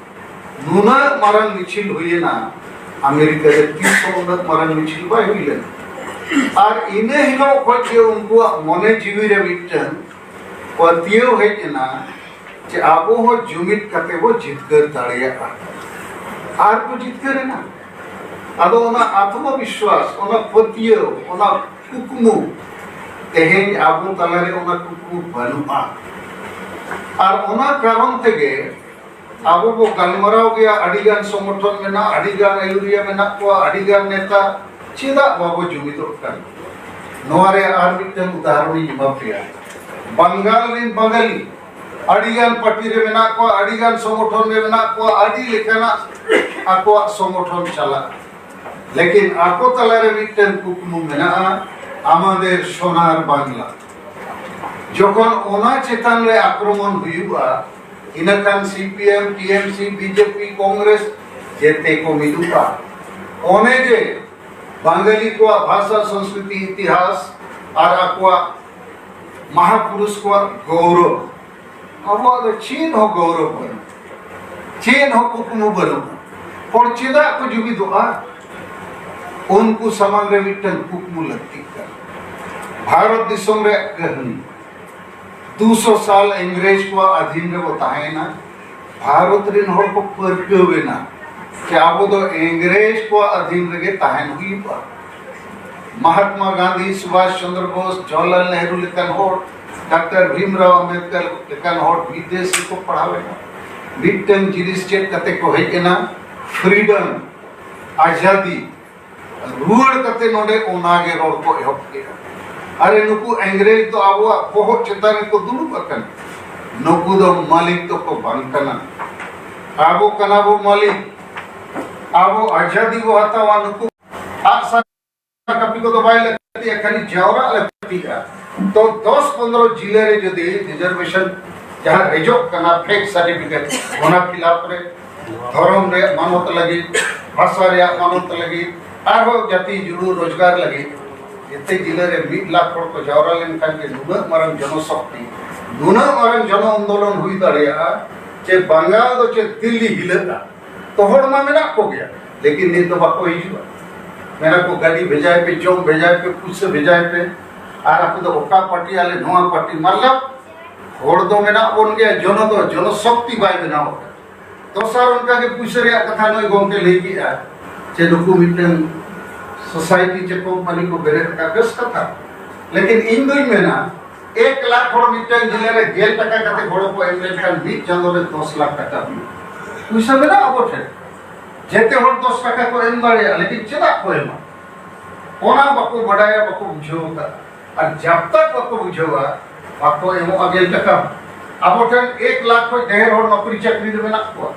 ᱱᱩᱱᱟᱹᱜ ᱢᱟᱨᱟᱝ ᱢᱤᱪᱷᱤᱞ ᱦᱩᱭᱮᱱᱟ, ᱟᱢᱮᱨᱤᱠᱟ ᱨᱮ ᱛᱤᱥ ᱦᱚᱸ ᱩᱱᱟᱹᱜ ᱢᱟᱨᱟᱝ ᱢᱤᱪᱷᱤᱞ ᱵᱟᱭ ᱦᱩᱭ ᱞᱮᱱᱟ᱾ ᱟᱨ ᱤᱱᱟᱹ ᱦᱤᱞᱳᱜ ᱠᱷᱚᱱ ᱜᱮ ᱩᱱᱠᱩᱣᱟᱜ ᱢᱚᱱᱮ ᱡᱤᱣᱤ ᱨᱮ ᱢᱤᱫᱴᱟᱝ ᱯᱟᱹᱛᱭᱟᱹᱣ ᱦᱮᱡ ᱮᱱᱟ ᱡᱮ ᱟᱵᱚ ᱦᱚᱸ ᱡᱩᱢᱤᱫ ᱠᱟᱛᱮ ᱵᱚ ᱡᱤᱛᱠᱟᱹᱨ ᱫᱟᱲᱮᱭᱟᱜᱼᱟ᱾ ᱟᱨ ᱠᱚ ᱡᱤᱛᱠᱟᱹᱨ ᱮᱱᱟ᱾ ᱟᱫᱚ ᱚᱱᱟ ᱟᱛᱢᱟ ᱵᱤᱥᱣᱟᱥ, ᱚᱱᱟ ᱯᱟᱹᱛᱭᱟᱹᱣ, ᱚᱱᱟ ᱠᱩᱠᱢᱩ, ᱛᱮᱦᱮᱧ ᱟᱵᱚ ᱛᱟᱞᱟᱨᱮ ᱚᱱᱟ ᱠᱩᱠᱢᱩ ᱵᱟᱹᱱᱩᱜᱼᱟ᱾ ᱟᱨ ᱚᱱᱟ ᱠᱟᱨᱚᱱ ᱛᱮᱜᱮ ᱟᱵᱚ ᱵᱚ ᱜᱟᱞᱢᱟᱨᱟᱣ ᱜᱮᱭᱟ, ᱟᱹᱰᱤᱜᱟᱱ ᱥᱚᱝᱜᱚᱴᱷᱚᱱ ᱢᱮᱱᱟᱜᱼᱟ, ᱟᱹᱰᱤᱜᱟᱱ ᱟᱹᱭᱩᱨᱤᱭᱟᱹ ᱢᱮᱱᱟᱜ ᱠᱚᱣᱟ, ᱟᱹᱰᱤᱜᱟᱱ ᱱᱮᱛᱟ, ᱪᱮᱫᱟᱜ ᱵᱟᱵᱚ ᱡᱩᱢᱤᱫᱚᱜ ᱠᱟᱱᱟ? ᱱᱚᱣᱟ ᱨᱮ ᱟᱨ ᱢᱤᱫᱴᱟᱝ ᱩᱫᱟᱦᱚᱨᱚᱱᱤᱧ ᱮᱢᱟ ᱯᱮᱭᱟ᱾ ᱵᱟᱝᱜᱟᱞ ᱨᱮᱱ ᱵᱟᱝᱜᱟᱞᱤ, ᱟᱹᱰᱤᱜᱟᱱ ᱯᱟᱨᱴᱤ ᱨᱮ ᱢᱮᱱᱟᱜ ᱠᱚᱣᱟ, ᱟᱹᱰᱤᱜᱟᱱ ᱥᱚᱝᱜᱚᱴᱷᱚᱱ ᱨᱮ ᱢᱮᱱᱟᱜ ᱠᱚᱣᱟ, ᱟᱹᱰᱤ ᱞᱮᱠᱟᱱᱟᱜ ᱟᱠᱚᱣᱟᱜ ᱥᱚᱝᱜᱚᱴᱷᱚᱱ ᱪᱟᱞᱟᱜᱼᱟ᱾ ᱞᱮᱠᱤᱱ ᱟᱠᱚ ᱛᱟᱞᱟᱨᱮ ᱢᱤᱫᱴᱮᱱ ᱠᱩᱠᱢᱩ ᱢᱮᱱᱟᱜᱼᱟ, ᱟᱢᱟᱫᱮᱨ ᱥᱳᱱᱟᱨ ᱵᱟᱝᱞᱟ᱾ ᱡᱚᱠᱷᱚᱱ ᱚᱱᱟ ᱪᱮᱛᱟᱱ ᱨᱮ ᱟᱠᱨᱚᱢᱚᱱ ᱦᱩᱭᱩᱜᱼᱟ, ᱤᱱᱟᱹᱠᱷᱟᱱ C P M, T M C, B J P, Congress ᱡᱮᱛᱮ ᱠᱚ ᱢᱤᱫᱩᱜᱼᱟ᱾ ᱚᱱᱮ ᱡᱮ ᱵᱟᱝᱜᱟᱞᱤ ᱠᱚᱣᱟᱜ ᱵᱷᱟᱥᱟ, ᱥᱚᱝᱥᱠᱨᱤᱛᱤ, ᱤᱛᱤᱦᱟᱥ ᱟᱨ ᱟᱠᱚᱣᱟᱜ ᱢᱟᱦᱟᱯᱩᱨᱩᱥ ᱠᱚᱣᱟᱜ ᱜᱚᱣᱨᱚᱵ, ᱟᱵᱚᱣᱟᱜ ᱫᱚ ᱪᱮᱫ ᱦᱚᱸ ᱜᱚᱣᱨᱚᱵ ᱵᱟᱹᱱᱩᱜᱼᱟ, ᱪᱮᱫ ᱦᱚᱸ ᱠᱩᱠᱢᱩ ᱵᱟᱹᱱᱩᱜᱼᱟ᱾ ᱦᱚᱲ ᱪᱮᱫᱟᱜ ᱠᱚ ᱡᱩᱢᱤᱫᱚᱜᱼᱟ? ᱩᱱᱠᱩ ᱥᱟᱢᱟᱝ ᱨᱮ ᱢᱤᱫᱴᱟᱝ ᱠᱩᱠᱢᱩ ᱞᱟᱹᱠᱛᱤᱜ ᱠᱟᱱᱟ᱾ ᱵᱷᱟᱨᱚᱛ ᱫᱤᱥᱚᱢ ᱨᱮᱭᱟᱜ ᱠᱟᱹᱦᱱᱤ, ᱫᱩᱥᱚ ᱥᱟᱞ ᱤᱝᱨᱮᱡᱽ ᱠᱚᱣᱟᱜ ᱟᱫᱷᱤᱱ ᱨᱮᱵᱚ ᱛᱟᱦᱮᱸᱭᱮᱱᱟ᱾ ᱵᱷᱟᱨᱚᱛ ᱨᱮᱱ ᱦᱚᱲ ᱠᱚ ᱯᱟᱹᱨᱠᱟᱹᱣ ᱮᱱᱟ ᱡᱮ ᱟᱵᱚ ᱫᱚ ᱤᱝᱨᱮᱡᱽ ᱠᱚᱣᱟᱜ ᱟᱫᱷᱤᱱ ᱨᱮᱜᱮ ᱛᱟᱦᱮᱱ ᱦᱩᱭᱩᱜᱼᱟ᱾ ᱢᱟᱦᱟᱛᱢᱟ ᱜᱟᱱᱫᱷᱤ, ᱥᱩᱵᱷᱟᱥ ᱪᱚᱱᱫᱨᱚ ᱵᱳᱥ, ᱡᱚᱣᱟᱦᱚᱨᱞᱟᱞ ᱱᱮᱦᱨᱩ ᱞᱮᱠᱟᱱ ᱦᱚᱲ, ᱰᱟᱠᱛᱟᱨ ᱵᱷᱤᱢᱨᱟᱣ ᱟᱢᱵᱮᱫᱠᱟᱨ ᱞᱮᱠᱟᱱ ᱦᱚᱲ ᱵᱤᱫᱮᱥ ᱨᱮᱠᱚ ᱯᱟᱲᱦᱟᱣ ᱮᱱᱟ᱾ ᱢᱤᱫᱴᱟᱝ ᱡᱤᱱᱤᱥ ᱪᱮᱫ ᱠᱟᱛᱮ ᱠᱚ ᱦᱮᱡ ᱮᱱᱟ? ᱯᱷᱨᱤᱰᱚᱢ, ᱟᱡᱟᱫᱤ᱾ ᱨᱩᱣᱟᱹᱲ ᱠᱟᱛᱮ ᱱᱚᱰᱮ ᱚᱱᱟᱜᱮ ᱨᱚᱲ ᱠᱚ ᱮᱦᱚᱵ ᱠᱮᱫᱟ᱾ ᱟᱨᱮ, ᱱᱩᱠᱩ ᱤᱝᱨᱮᱡᱽ ᱫᱚ ᱟᱵᱚᱣᱟᱜ ᱵᱚᱦᱚᱜ ᱪᱮᱛᱟᱱ ᱨᱮᱠᱚ ᱫᱩᱲᱩᱵ ᱟᱠᱟᱱᱟ᱾ ᱱᱩᱠᱩ ᱫᱚ ᱢᱟᱹᱞᱤᱠ ᱫᱚᱠᱚ ᱵᱟᱝ ᱠᱟᱱᱟ᱾ ᱟᱵᱚ ᱠᱟᱱᱟ ᱵᱚ ᱢᱟᱹᱞᱤᱠ᱾ ᱟᱵᱚ ᱟᱡᱟᱫᱤ ᱵᱚ ᱦᱟᱛᱟᱣᱟ, ᱱᱩᱠᱩ ᱟᱜ ᱥᱟᱨ ᱠᱟᱹᱯᱤ ᱠᱚᱫᱚ ᱵᱟᱭ ᱞᱟᱹᱠᱛᱤᱭᱟ, ᱠᱷᱟᱹᱞᱤ ᱡᱟᱣᱨᱟᱜ ᱞᱟᱹᱠᱛᱤᱜᱼᱟ᱾ ᱛᱚ ᱫᱚᱥ ᱯᱚᱱᱫᱽᱨᱚ ᱡᱤᱞᱟᱹ ᱨᱮ ᱡᱩᱫᱤ ᱨᱤᱡᱟᱨᱵᱷᱮᱥᱚᱱ ᱡᱟᱦᱟᱸ ᱨᱮᱡᱚᱜ ᱠᱟᱱᱟ, ᱯᱷᱮᱠ ᱥᱟᱨᱴᱤᱯᱷᱤᱠᱮᱴ, ᱚᱱᱟ ᱠᱷᱤᱞᱟᱯ ᱨᱮ ᱫᱷᱚᱨᱚᱢ ᱨᱮᱭᱟᱜ ᱢᱟᱱᱚᱛ ᱞᱟᱹᱜᱤᱫ, ᱵᱷᱟᱥᱟ ᱨᱮᱭᱟᱜ ᱢᱟᱱᱚᱛ ᱞᱟᱹᱜᱤᱫ, ᱟᱨᱦᱚᱸ ᱡᱟᱹᱛᱤ ᱡᱩᱲᱩ ᱨᱳᱡᱽᱜᱟᱨ ᱞᱟᱹᱜᱤᱫ ᱡᱮᱛᱮ ᱡᱤᱞᱟᱹ ᱨᱮ ᱢᱤᱫ ᱞᱟᱠᱷ ᱦᱚᱲ ᱠᱚ ᱡᱟᱣᱨᱟ ᱞᱮᱱᱠᱷᱟᱱ ᱜᱮ ᱱᱩᱱᱟᱹᱜ ᱢᱟᱨᱟᱝ ᱡᱚᱱᱚᱥᱚᱠᱛᱤ, ᱱᱩᱱᱟᱹᱜ ᱢᱟᱨᱟᱝ ᱡᱚᱱᱚ ᱟᱱᱫᱳᱞᱚᱱ ᱦᱩᱭ ᱫᱟᱲᱮᱭᱟᱜᱼᱟ ᱡᱮ ᱵᱟᱝᱜᱟᱞ ᱫᱚ ᱪᱮᱫ ᱫᱤᱞᱞᱤ ᱦᱤᱞᱟᱹᱜᱼᱟ? ᱛᱚ ᱦᱚᱲ ᱢᱟ ᱢᱮᱱᱟᱜ ᱠᱚᱜᱮᱭᱟ, ᱞᱮᱠᱤᱱ ᱱᱤᱛ ᱫᱚ ᱵᱟᱠᱚ ᱦᱤᱡᱩᱜᱼᱟ᱾ ᱢᱮᱱᱟ ᱠᱚ, "ᱜᱟᱹᱰᱤ ᱵᱷᱮᱡᱟᱭ ᱯᱮ, ᱡᱚᱢ ᱵᱷᱮᱡᱟᱭ ᱯᱮ, ᱯᱩᱭᱥᱟᱹ ᱵᱷᱮᱡᱟᱭ ᱯᱮ, ᱟᱨ ᱟᱯᱮ ᱫᱚ ᱚᱠᱟ ᱯᱟᱨᱴᱤ?" ᱟᱞᱮ ᱱᱚᱣᱟ ᱯᱟᱨᱴᱤ᱾ ᱢᱚᱛᱞᱚᱵ ᱦᱚᱲ ᱫᱚ ᱢᱮᱱᱟᱜ ᱵᱚᱱ ᱜᱮᱭᱟ, ᱡᱚᱱᱚ ᱫᱚ, ᱡᱚᱱᱚ ᱥᱚᱠᱛᱤ ᱵᱟᱭ ᱵᱮᱱᱟᱣ ᱟᱠᱟᱫᱟ᱾ ᱫᱚᱥᱟᱨ ᱚᱱᱠᱟ ᱜᱮ ᱯᱩᱭᱥᱟᱹ ᱨᱮᱭᱟᱜ ᱠᱟᱛᱷᱟ ᱱᱩᱭ ᱜᱚᱢᱠᱮ ᱞᱟᱹᱭ ᱠᱮᱜᱼᱟ ᱡᱮ ᱱᱩᱠᱩ ᱢᱤᱫᱴᱟᱝ ᱥᱳᱥᱟᱭᱴᱤ ᱪᱮ ᱠᱳᱢᱯᱟᱱᱤ ᱠᱚ ᱵᱮᱨᱮᱫ ᱟᱠᱟᱫ, ᱵᱮᱥ ᱠᱟᱛᱷᱟ᱾ ᱞᱮᱠᱤᱱ ᱤᱧ ᱫᱩᱧ ᱢᱮᱱᱟ, ᱮᱠ ᱞᱟᱠᱷ ᱦᱚᱲ ᱢᱤᱫᱴᱟᱝ ᱡᱤᱞᱟᱹ ᱨᱮ ᱜᱮᱞ ᱴᱟᱠᱟ ᱠᱟᱛᱮ ᱜᱚᱲᱚ ᱠᱚ ᱮᱢ ᱞᱮᱱᱠᱷᱟᱱ ᱢᱤᱫ ᱪᱟᱸᱫᱚ ᱨᱮ ᱫᱚᱥ ᱞᱟᱠᱷ ᱴᱟᱠᱟ ᱦᱩᱭᱩᱜᱼᱟ᱾ ᱯᱩᱭᱥᱟᱹ ᱢᱮᱱᱟᱜᱼᱟ ᱟᱵᱚ ᱴᱷᱮᱱ, ᱡᱮᱛᱮ ᱦᱚᱲ ᱫᱚᱥ ᱴᱟᱠᱟ ᱠᱚ ᱮᱢ ᱫᱟᱲᱮᱭᱟᱜᱼᱟ, ᱞᱮᱠᱤᱱ ᱪᱮᱫᱟᱜ ᱠᱚ ᱮᱢᱟ? ᱚᱱᱟ ᱵᱟᱠᱚ ᱵᱟᱰᱟᱭᱟ, ᱵᱟᱠᱚ ᱵᱩᱡᱷᱟᱹᱣ ᱟᱠᱟᱫᱟ᱾ ᱟᱨ ᱡᱟᱵ ᱛᱟᱠ ᱵᱟᱠᱚ ᱵᱩᱡᱷᱟᱹᱣᱟ, ᱵᱟᱠᱚ ᱮᱢᱚᱜᱼᱟ ᱜᱮᱞ ᱴᱟᱠᱟ᱾ ᱟᱵᱚ ᱴᱷᱮᱱ ᱮᱠ ᱞᱟᱠᱷ ᱠᱷᱚᱱ ᱰᱷᱮᱨ ᱦᱚᱲ ᱱᱚᱠᱨᱤ ᱪᱟᱹᱠᱨᱤ ᱨᱮ ᱢᱮᱱᱟᱜ ᱠᱚᱣᱟ᱾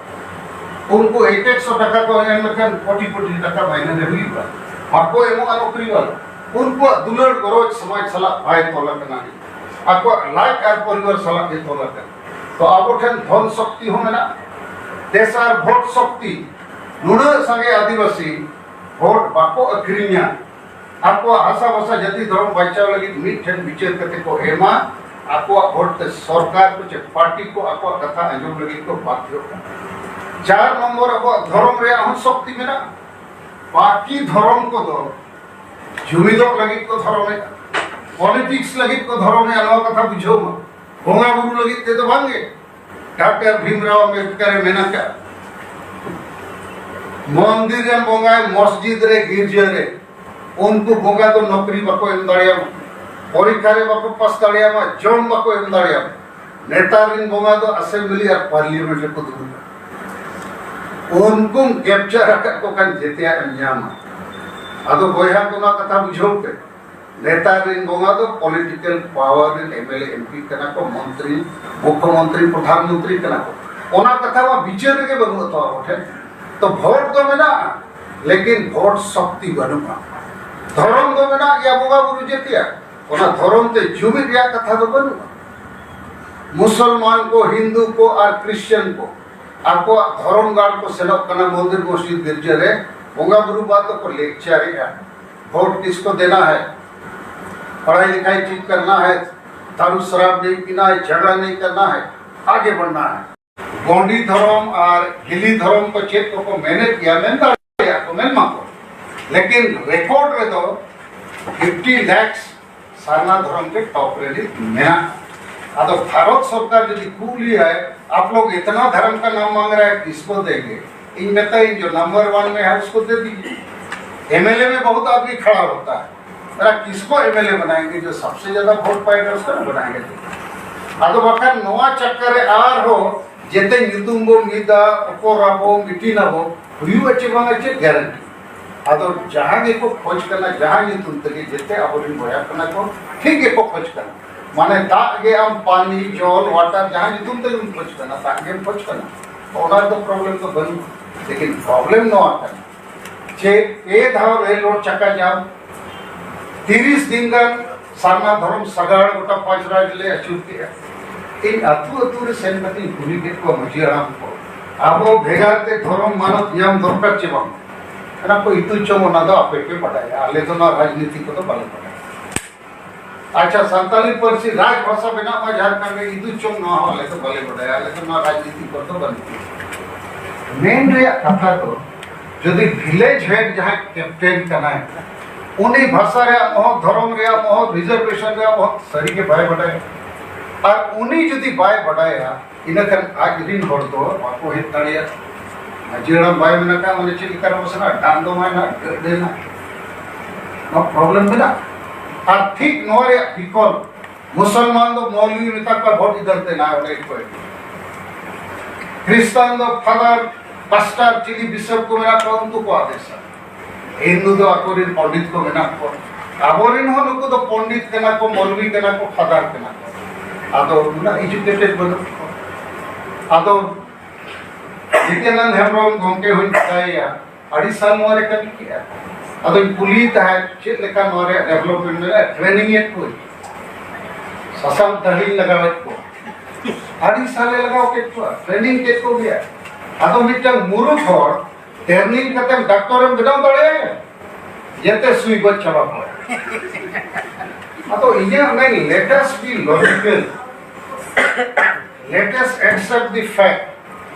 ᱩᱱᱠᱩ ᱮᱠ ᱮᱠᱥᱚ ᱴᱟᱠᱟ ᱠᱚ ᱮᱢ ᱞᱮᱠᱷᱟᱱ ᱠᱳᱴᱤ ᱠᱳᱴᱤ ᱴᱟᱠᱟ ᱢᱟᱭᱱᱮ ᱨᱮ ᱦᱩᱭᱩᱜᱼᱟ᱾ ᱵᱟᱠᱚ ᱮᱢᱚᱜᱼᱟ ᱱᱚᱠᱨᱤ ᱵᱟᱞᱟ᱾ ᱩᱱᱠᱩᱣᱟᱜ ᱫᱩᱞᱟᱹᱲ ᱜᱚᱨᱚᱡᱽ ᱥᱚᱢᱟᱡᱽ ᱥᱟᱞᱟᱜ ᱵᱟᱭ ᱛᱚᱞ ᱟᱠᱟᱱᱟ᱾ ᱟᱠᱚᱣᱟᱜ ᱞᱟᱡ ᱟᱨ ᱯᱚᱨᱤᱵᱟᱨ ᱥᱟᱞᱟᱜ ᱜᱮ ᱛᱚᱞ ᱟᱠᱟᱱᱟ᱾ ᱛᱚ ᱟᱵᱚ ᱴᱷᱮᱱ ᱫᱷᱚᱱ ᱥᱚᱠᱛᱤ ᱦᱚᱸ ᱢᱮᱱᱟᱜᱼᱟ, ᱫᱮᱥ ᱟᱨ ᱵᱷᱳᱴ ᱥᱚᱠᱛᱤ᱾ ᱱᱩᱱᱟᱹᱜ ᱥᱟᱸᱜᱮ ᱟᱹᱫᱤᱵᱟᱹᱥᱤ ᱵᱷᱳᱴ ᱵᱟᱠᱚ ᱟᱹᱠᱷᱨᱤᱧᱟ᱾ ᱟᱠᱚᱣᱟᱜ ᱦᱟᱥᱟ ᱵᱷᱟᱥᱟ ᱡᱟᱹᱛᱤ ᱫᱷᱚᱨᱚᱢ ᱵᱟᱧᱪᱟᱣ ᱞᱟᱹᱜᱤᱫ ᱢᱤᱫ ᱴᱷᱮᱱ ᱵᱤᱪᱟᱹᱨ ᱠᱟᱛᱮ ᱠᱚ ᱮᱢᱟ᱾ ᱟᱠᱚᱣᱟᱜ ᱵᱷᱳᱴ ᱛᱮ ᱥᱚᱨᱠᱟᱨ ᱠᱚ ᱪᱮ ᱯᱟᱨᱴᱤ ᱠᱚ ᱟᱠᱚᱣᱟᱜ ᱠᱟᱛᱷᱟ ᱟᱸᱡᱚᱢ ᱞᱟᱹᱜᱤᱫ ᱠᱚ ᱵᱟᱫᱷᱭᱚᱜ ᱠᱟᱱᱟ᱾ ᱪᱟᱨ ᱱᱚᱢᱵᱚᱨ, ᱟᱵᱚᱣᱟᱜ ᱫᱷᱚᱨᱚᱢ ᱨᱮᱭᱟᱜ ᱦᱚᱸ ᱥᱚᱠᱛᱤ ᱢᱮᱱᱟᱜᱼᱟ᱾ ᱵᱟᱹᱠᱤ ᱫᱷᱚᱨᱚᱢ ᱠᱚᱫᱚ ᱡᱩᱢᱤᱫᱚᱜ ᱞᱟᱹᱜᱤᱫ ᱠᱚ ᱫᱷᱚᱨᱚᱢᱮᱫᱼᱟ, ᱯᱚᱞᱤᱴᱤᱠᱥ ᱞᱟᱹᱜᱤᱫ ᱠᱚ ᱫᱷᱚᱨᱚᱢᱮᱫᱼᱟ, ᱱᱚᱣᱟ ᱠᱟᱛᱷᱟ ᱵᱩᱡᱷᱟᱹᱣ ᱢᱟ᱾ ᱵᱚᱸᱜᱟ ᱵᱩᱨᱩ ᱞᱟᱹᱜᱤᱫ ᱛᱮᱫᱚ ᱵᱟᱝᱜᱮ᱾ ᱰᱟᱠᱛᱟᱨ ᱵᱷᱤᱢᱨᱟᱣ ᱟᱢᱵᱮᱫᱠᱟᱨ ᱮ ᱢᱮᱱ ᱟᱠᱟᱫ, ᱢᱚᱱᱫᱤᱨ ᱨᱮᱢ ᱵᱚᱸᱜᱟᱭ, ᱢᱚᱥᱡᱤᱫ ᱨᱮ, ᱜᱤᱨᱡᱟᱹ ᱨᱮ, ᱩᱱᱠᱩ ᱵᱚᱸᱜᱟ ᱫᱚ ᱱᱚᱠᱨᱤ ᱵᱟᱠᱚ ᱮᱢ ᱫᱟᱲᱮᱭᱟᱢᱟ, ᱯᱚᱨᱤᱠᱠᱷᱟ ᱨᱮ ᱵᱟᱠᱚ ᱯᱟᱥ ᱫᱟᱲᱮᱭᱟᱢᱟ, ᱡᱚᱢ ᱵᱟᱠᱚ ᱮᱢ ᱫᱟᱲᱮᱭᱟᱢᱟ᱾ ᱱᱮᱛᱟᱨ ᱨᱤᱱ ᱵᱚᱸᱜᱟ ᱫᱚ ᱟᱥᱮᱢᱵᱞᱤ ᱟᱨ ᱯᱟᱨᱞᱤᱭᱟᱢᱮᱱᱴ ᱨᱮᱠᱚ ᱫᱩᱲᱩᱵᱼᱟ᱾ ᱩᱱᱠᱩᱢ ᱠᱮᱯᱪᱟᱨ ᱟᱠᱟᱫ ᱠᱚ ᱠᱷᱟᱱ ᱡᱮᱛᱮᱭᱟᱜ ᱮᱢ ᱧᱟᱢᱟ᱾ ᱟᱫᱚ ᱵᱚᱭᱦᱟ ᱠᱚ, ᱱᱚᱣᱟ ᱠᱟᱛᱷᱟ ᱵᱩᱡᱷᱟᱹᱣ ᱯᱮ, ᱱᱮᱛᱟᱨ ᱨᱤᱱ ᱵᱚᱸᱜᱟ ᱫᱚ ᱯᱚᱞᱤᱴᱤᱠᱟᱞ ᱯᱟᱣᱟᱨ ᱨᱤᱱ M L A, M P ᱠᱟᱱᱟ ᱠᱚ, ᱢᱚᱱᱛᱨᱤ, ᱢᱩᱠᱷᱭᱚᱢᱚᱱᱛᱨᱤ, ᱯᱨᱚᱫᱷᱟᱱ ᱢᱚᱱᱛᱨᱤ ᱠᱟᱱᱟ ᱠᱚ᱾ ᱚᱱᱟ ᱠᱟᱛᱷᱟ ᱢᱟ ᱵᱤᱪᱟᱹᱨ ᱨᱮᱜᱮ ᱵᱟᱹᱱᱩᱜ ᱟᱛᱚ ᱟᱵᱚ ᱴᱷᱮᱱ᱾ ᱛᱚ ᱵᱷᱳᱴ ᱫᱚ ᱢᱮᱱᱟᱜᱼᱟ, ᱞᱮᱠᱤᱱ ᱵᱷᱳᱴ ᱥᱚᱠᱛᱤ ᱵᱟᱹᱱᱩᱜᱼᱟ᱾ ᱫᱷᱚᱨᱚᱢ ᱫᱚ ᱢᱮᱱᱟᱜ ᱜᱮᱭᱟ, ᱵᱚᱸᱜᱟ ᱵᱩᱨᱩ ᱡᱮᱛᱮᱭᱟᱜ, ᱚᱱᱟ ᱫᱷᱚᱨᱚᱢ ᱛᱮ ᱡᱩᱢᱤᱫ ᱨᱮᱭᱟᱜ ᱠᱟᱛᱷᱟ ᱫᱚ ᱵᱟᱹᱱᱩᱜᱼᱟ᱾ ᱢᱩᱥᱚᱞᱢᱟᱱ ᱠᱚ, ᱦᱤᱱᱫᱩ ᱠᱚ ᱟᱨ ᱠᱨᱤᱥᱪᱟᱱ ᱠᱚ ᱟᱠᱚᱣᱟᱜ ᱫᱷᱚᱨᱚᱢ ᱜᱟᱲ ᱠᱚ ᱥᱮᱱᱚᱜ ᱠᱟᱱᱟ, ᱢᱚᱱᱫᱤᱨ, ᱢᱚᱥᱡᱤᱫ, ᱜᱤᱨᱡᱟᱹ ᱨᱮ ᱵᱚᱸᱜᱟ ᱵᱩᱨᱩ ᱵᱟᱫ ᱫᱚᱠᱚ ᱞᱮᱠᱪᱟᱨᱮᱜᱼᱟ, ᱵᱷᱳᱴ ᱠᱤᱥᱠᱳ ᱫᱮᱱᱟ ᱦᱟᱭ, ᱯᱟᱲᱦᱟᱭ ᱞᱤᱠᱷᱟᱭ ᱴᱷᱤᱠ ᱠᱟᱨᱱᱟ ᱦᱟᱭ, ᱫᱟᱨᱩ ᱥᱟᱨᱟᱵ ᱱᱟᱦᱤ ᱯᱤᱱᱟ ᱦᱟᱭ, ᱡᱷᱟᱜᱽᱲᱟ ᱱᱟᱦᱤ ᱠᱟᱨᱱᱟ ᱦᱟᱭ, ᱟᱜᱮ ᱵᱟᱲᱷᱱᱟ ᱦᱟᱭ᱾ ᱜᱚᱸᱰᱤ ᱫᱷᱚᱨᱚᱢ ᱟᱨ ᱦᱤᱞᱤ ᱫᱷᱚᱨᱚᱢ ᱠᱚ ᱪᱮᱫ ᱠᱚᱠᱚ ᱢᱮᱱᱮᱫ ᱜᱮᱭᱟ, ᱢᱮᱱ ᱫᱟᱲᱮᱭᱟᱜᱼᱟ ᱠᱚ, ᱢᱮᱱ ᱢᱟᱠᱚ, ᱞᱮᱠᱤᱱ ᱨᱮᱠᱚᱨᱰ ᱨᱮᱫᱚ ᱯᱷᱤᱯᱴᱤ ᱞᱮᱠᱥ ᱥᱟᱨᱱᱟ ᱫᱷᱚᱨᱚᱢ ᱜᱮ ᱴᱚᱯ ᱨᱮ ᱢᱮᱱᱟᱜᱼᱟ᱾ ᱟᱫᱚ ᱵᱷᱟᱨᱚᱛ ᱥᱚᱨᱠᱟᱨ ᱡᱩᱫᱤ ᱠᱩᱞᱤᱭᱟᱭ, "आप लोग इतना धर्म का नाम मांग रहे हैं, किसको देंगे?" ᱤᱧ ᱢᱮᱛᱟᱭᱟᱹᱧ, "जो नंबर वन में है, उसको दे दीजिए। एमएलए में बहुत आदमी खड़ा होता है, मेरा किसको एमएलए बनाएंगे? जो सबसे ज्यादा वोट पाएगा, उसको ना बनाएंगे।" ᱟᱫᱚ ᱵᱟᱠᱷᱟᱱ ᱱᱚᱣᱟ ᱪᱟᱠᱠᱟᱨ ᱨᱮ ᱟᱨᱦᱚᱸ ᱡᱮᱛᱮ ᱧᱩᱛᱩᱢ ᱵᱚ ᱢᱤᱫᱟ, ᱚᱯᱚᱨᱟᱵᱚ, ᱢᱤᱴᱤᱱᱟᱵᱚ, ᱦᱩᱭᱩᱜᱼᱟ ᱪᱮ ᱵᱟᱝᱟ, ᱪᱮᱫ ᱜᱮᱨᱮᱱᱴᱤ? ᱟᱫᱚ ᱡᱟᱦᱟᱸ ᱜᱮᱠᱚ ᱠᱷᱚᱡᱽ ᱠᱟᱱᱟ, ᱡᱟᱦᱟᱸ ᱧᱩᱛᱩᱢ ᱛᱮᱜᱮ ᱡᱮᱛᱮ ᱟᱵᱚᱨᱮᱱ ᱵᱚᱭᱦᱟ ᱠᱟᱱᱟ ᱠᱚ, ᱴᱷᱤᱠ ᱜᱮᱠᱚ ᱠᱷᱚᱡᱽ ᱠᱟᱱᱟ᱾ ᱢᱟᱱᱮ ᱫᱟᱜ ᱜᱮ ᱟᱢ ᱯᱟᱱᱤ, ᱡᱚᱞ, ᱣᱟᱴᱟᱨ, ᱡᱟᱦᱟᱸ ᱧᱩᱛᱩᱢ ᱛᱮᱜᱮᱢ ᱠᱷᱚᱡᱽ ᱠᱟᱱᱟ, ᱫᱟᱜ ᱜᱮᱢ ᱠᱷᱚᱡᱽ ᱠᱟᱱᱟ, ᱚᱱᱟ ᱨᱮᱫᱚ ᱯᱨᱚᱵᱞᱮᱢ ᱫᱚ ᱵᱟᱹᱱᱩᱜᱼᱟ᱾ ᱞᱮᱠᱤᱱ ᱯᱨᱚᱵᱞᱮᱢ ᱱᱚᱣᱟ ᱠᱟᱱᱟ ᱡᱮ ᱯᱮ ᱫᱷᱟᱣ ᱨᱮᱞ ᱨᱳᱰ ᱪᱟᱠᱟ ᱡᱟᱢ, ᱛᱤᱨᱤᱥ ᱫᱤᱱ ᱜᱟᱱ ᱥᱟᱨᱱᱟ ᱫᱷᱚᱨᱚᱢ ᱥᱟᱜᱟᱲ ᱜᱚᱴᱟ ᱯᱟᱸᱪ ᱨᱟᱡᱽ ᱞᱮ ᱟᱹᱪᱩᱨ ᱠᱮᱜᱼᱟ᱾ ᱤᱧ ᱟᱹᱛᱩ ᱟᱹᱛᱩ ᱨᱮ ᱥᱮᱱ ᱠᱟᱛᱮᱧ ᱠᱩᱞᱤ ᱠᱮᱫ ᱠᱚᱣᱟ ᱢᱟᱹᱡᱷᱤ ᱦᱟᱲᱟᱢ ᱠᱚ, ᱟᱵᱚ ᱵᱷᱮᱜᱟᱨ ᱛᱮ ᱫᱷᱚᱨᱚᱢ ᱢᱟᱱᱚᱛ ᱧᱟᱢ ᱫᱚᱨᱠᱟᱨ ᱪᱮ ᱵᱟᱝ? ᱚᱱᱟ ᱠᱚ ᱤᱛᱩ ᱪᱚᱝ, ᱚᱱᱟ ᱫᱚ ᱟᱯᱮ ᱯᱮ ᱵᱟᱰᱟᱭᱟ, ᱟᱞᱮ ᱫᱚ ᱱᱚᱣᱟ ᱨᱟᱡᱽᱱᱤᱛᱤ ᱠᱚᱫᱚ ᱵᱟᱞᱮ ᱵᱟᱰᱟᱭᱟ᱾ ᱟᱪᱪᱷᱟ, ᱥᱟᱱᱛᱟᱞᱤ ᱯᱟᱹᱨᱥᱤ ᱨᱟᱡᱽ ᱵᱷᱟᱥᱟ ᱵᱮᱱᱟᱜ ᱢᱟ ᱡᱷᱟᱲᱠᱷᱚᱸᱰ ᱨᱮ, ᱤᱫᱩ ᱪᱚᱝ, ᱱᱚᱣᱟ ᱦᱚᱸ ᱟᱞᱮ ᱫᱚ ᱵᱟᱞᱮ ᱵᱟᱰᱟᱭᱟ, ᱟᱞᱮ ᱫᱚ ᱱᱚᱣᱟ ᱨᱟᱡᱽᱱᱤᱛᱤ ᱠᱚᱨᱮ ᱫᱚ ᱵᱟᱹᱱᱩᱜ ᱞᱮᱭᱟ᱾ ᱢᱮᱱ ᱨᱮᱭᱟᱜ ᱠᱟᱛᱷᱟ ᱫᱚ, ᱡᱩᱫᱤ ᱵᱷᱤᱞᱮᱡᱽ ᱦᱮᱰ ᱡᱟᱦᱟᱸᱭ ᱠᱮᱯᱴᱮᱱ ᱠᱟᱱᱟᱭ, ᱩᱱᱤ ᱵᱷᱟᱥᱟ ᱨᱮᱭᱟᱜ ᱢᱚᱦᱚᱛ, ᱫᱷᱚᱨᱚᱢ ᱨᱮᱭᱟᱜ ᱢᱚᱦᱚᱛ, ᱨᱤᱡᱟᱨᱵᱷᱮᱥᱚᱱ ᱨᱮᱭᱟᱜ ᱢᱚᱦᱚᱛ ᱥᱟᱹᱨᱤ ᱜᱮ ᱵᱟᱭ ᱵᱟᱰᱟᱭᱟ᱾ ᱟᱨ ᱩᱱᱤ ᱡᱩᱫᱤ ᱵᱟᱭ ᱵᱟᱰᱟᱭᱟ, ᱤᱱᱟᱹ ᱠᱷᱟᱱ ᱟᱡ ᱨᱤᱱ ᱦᱚᱲ ᱫᱚ ᱵᱟᱠᱚ ᱦᱮᱡ ᱫᱟᱲᱮᱭᱟᱜᱼᱟ᱾ ᱢᱟᱹᱡᱷᱤ ᱦᱟᱲᱟᱢ ᱵᱟᱭ ᱢᱮᱱ ᱠᱟᱜ, ᱢᱟᱱᱮ ᱪᱮᱫ ᱞᱮᱠᱟ ᱨᱮᱵᱚ ᱥᱮᱱᱚᱜᱼᱟ? ᱰᱟᱱ ᱫᱚ ᱢᱟᱭ ᱱᱟᱜ ᱰᱟᱹᱜ ᱰᱟᱹᱱᱟ᱾ ᱱᱚᱣᱟ ᱯᱨᱚᱵᱞᱮᱢ ᱢᱮᱱᱟᱜᱼᱟ᱾ ᱟᱨ ᱴᱷᱤᱠ ᱱᱚᱣᱟ ᱨᱮᱭᱟᱜ ᱵᱤᱠᱚᱞ, ᱢᱩᱥᱚᱞᱢᱟᱱ ᱫᱚ ᱢᱚᱞᱵᱤ ᱢᱮᱛᱟ ᱠᱚᱣᱟ, ᱵᱷᱳᱴ ᱤᱫᱟᱹᱨ ᱛᱮ ᱱᱟ ᱚᱸᱰᱮ ᱠᱚ ᱮᱢᱟ᱾ ᱠᱷᱨᱤᱥᱴᱟᱱ ᱫᱚ ᱯᱷᱟᱫᱟᱨ, ᱯᱟᱥᱴᱟᱨ, ᱪᱤᱞᱤ ᱵᱤᱥᱚᱯ ᱠᱚ ᱢᱮᱱᱟᱜ ᱠᱚᱣᱟ, ᱩᱱᱠᱩ ᱠᱚ ᱟᱫᱮᱥᱟ᱾ ᱦᱤᱱᱫᱩ ᱫᱚ ᱟᱠᱚᱨᱮᱱ ᱯᱚᱱᱰᱤᱛ ᱠᱚ ᱢᱮᱱᱟᱜ ᱠᱚᱣᱟ᱾ ᱟᱵᱚᱨᱮᱱ ᱦᱚᱸ ᱱᱩᱠᱩ ᱫᱚ ᱯᱚᱱᱰᱤᱛ ᱠᱟᱱᱟ ᱠᱚ, ᱢᱚᱞᱵᱤ ᱠᱟᱱᱟ ᱠᱚ, ᱯᱷᱟᱫᱟᱨ ᱠᱟᱱᱟ ᱠᱚ᱾ ᱟᱫᱚ ᱩᱱᱟᱹᱜ ᱮᱡᱩᱠᱮᱴᱮᱰ ᱵᱟᱹᱱᱩᱜ ᱠᱚᱣᱟ᱾ ᱟᱫᱚ ᱡᱤᱛᱮᱱᱟᱱᱫ ᱦᱮᱢᱵᱨᱚᱢ ᱜᱚᱢᱠᱮ ᱦᱚᱸᱧ ᱵᱟᱰᱟᱭᱮᱭᱟ, ᱟᱹᱰᱤ ᱥᱟᱞ ᱱᱚᱣᱟ ᱨᱮ ᱠᱟᱹᱢᱤ ᱠᱮᱜᱼᱟ᱾ ᱟᱫᱚᱧ ᱠᱩᱞᱤᱭᱮ ᱛᱟᱦᱮᱸᱫ, ᱪᱮᱫ ᱞᱮᱠᱟ ᱱᱚᱣᱟ ᱨᱮᱭᱟᱜ ᱰᱮᱵᱷᱞᱚᱯᱢᱮᱱᱴ ᱢᱮᱱᱟᱜᱼᱟ? ᱴᱨᱮᱱᱤᱝ ᱮᱫ ᱠᱚᱣᱟᱹᱧ, ᱥᱟᱥᱟᱝ ᱫᱟᱲᱤᱧ ᱞᱟᱜᱟᱣᱮᱫ ᱠᱚᱣᱟ᱾ ᱟᱹᱰᱤ ᱥᱟᱞᱮ ᱞᱟᱜᱟᱣ ᱠᱮᱫ ᱠᱚᱣᱟ, ᱴᱨᱮᱱᱤᱝ ᱠᱮᱫ ᱠᱚᱜᱮᱭᱟ᱾ ᱟᱫᱚ ᱢᱤᱫᱴᱟᱝ ᱢᱩᱨᱩᱠᱷ ᱦᱚᱲ ᱴᱨᱮᱱᱤᱝ ᱠᱟᱛᱮᱢ ᱰᱟᱠᱛᱚᱨᱮᱢ ᱵᱮᱱᱟᱣ ᱫᱟᱲᱮᱭᱟᱭᱟ? ᱡᱮᱛᱮ ᱥᱩᱭ ᱜᱚᱡ ᱪᱟᱵᱟ ᱠᱚᱣᱟ᱾ ᱟᱫᱚ ᱤᱧᱟᱹᱜ ᱢᱮᱱ, let us be logical, let us accept the fact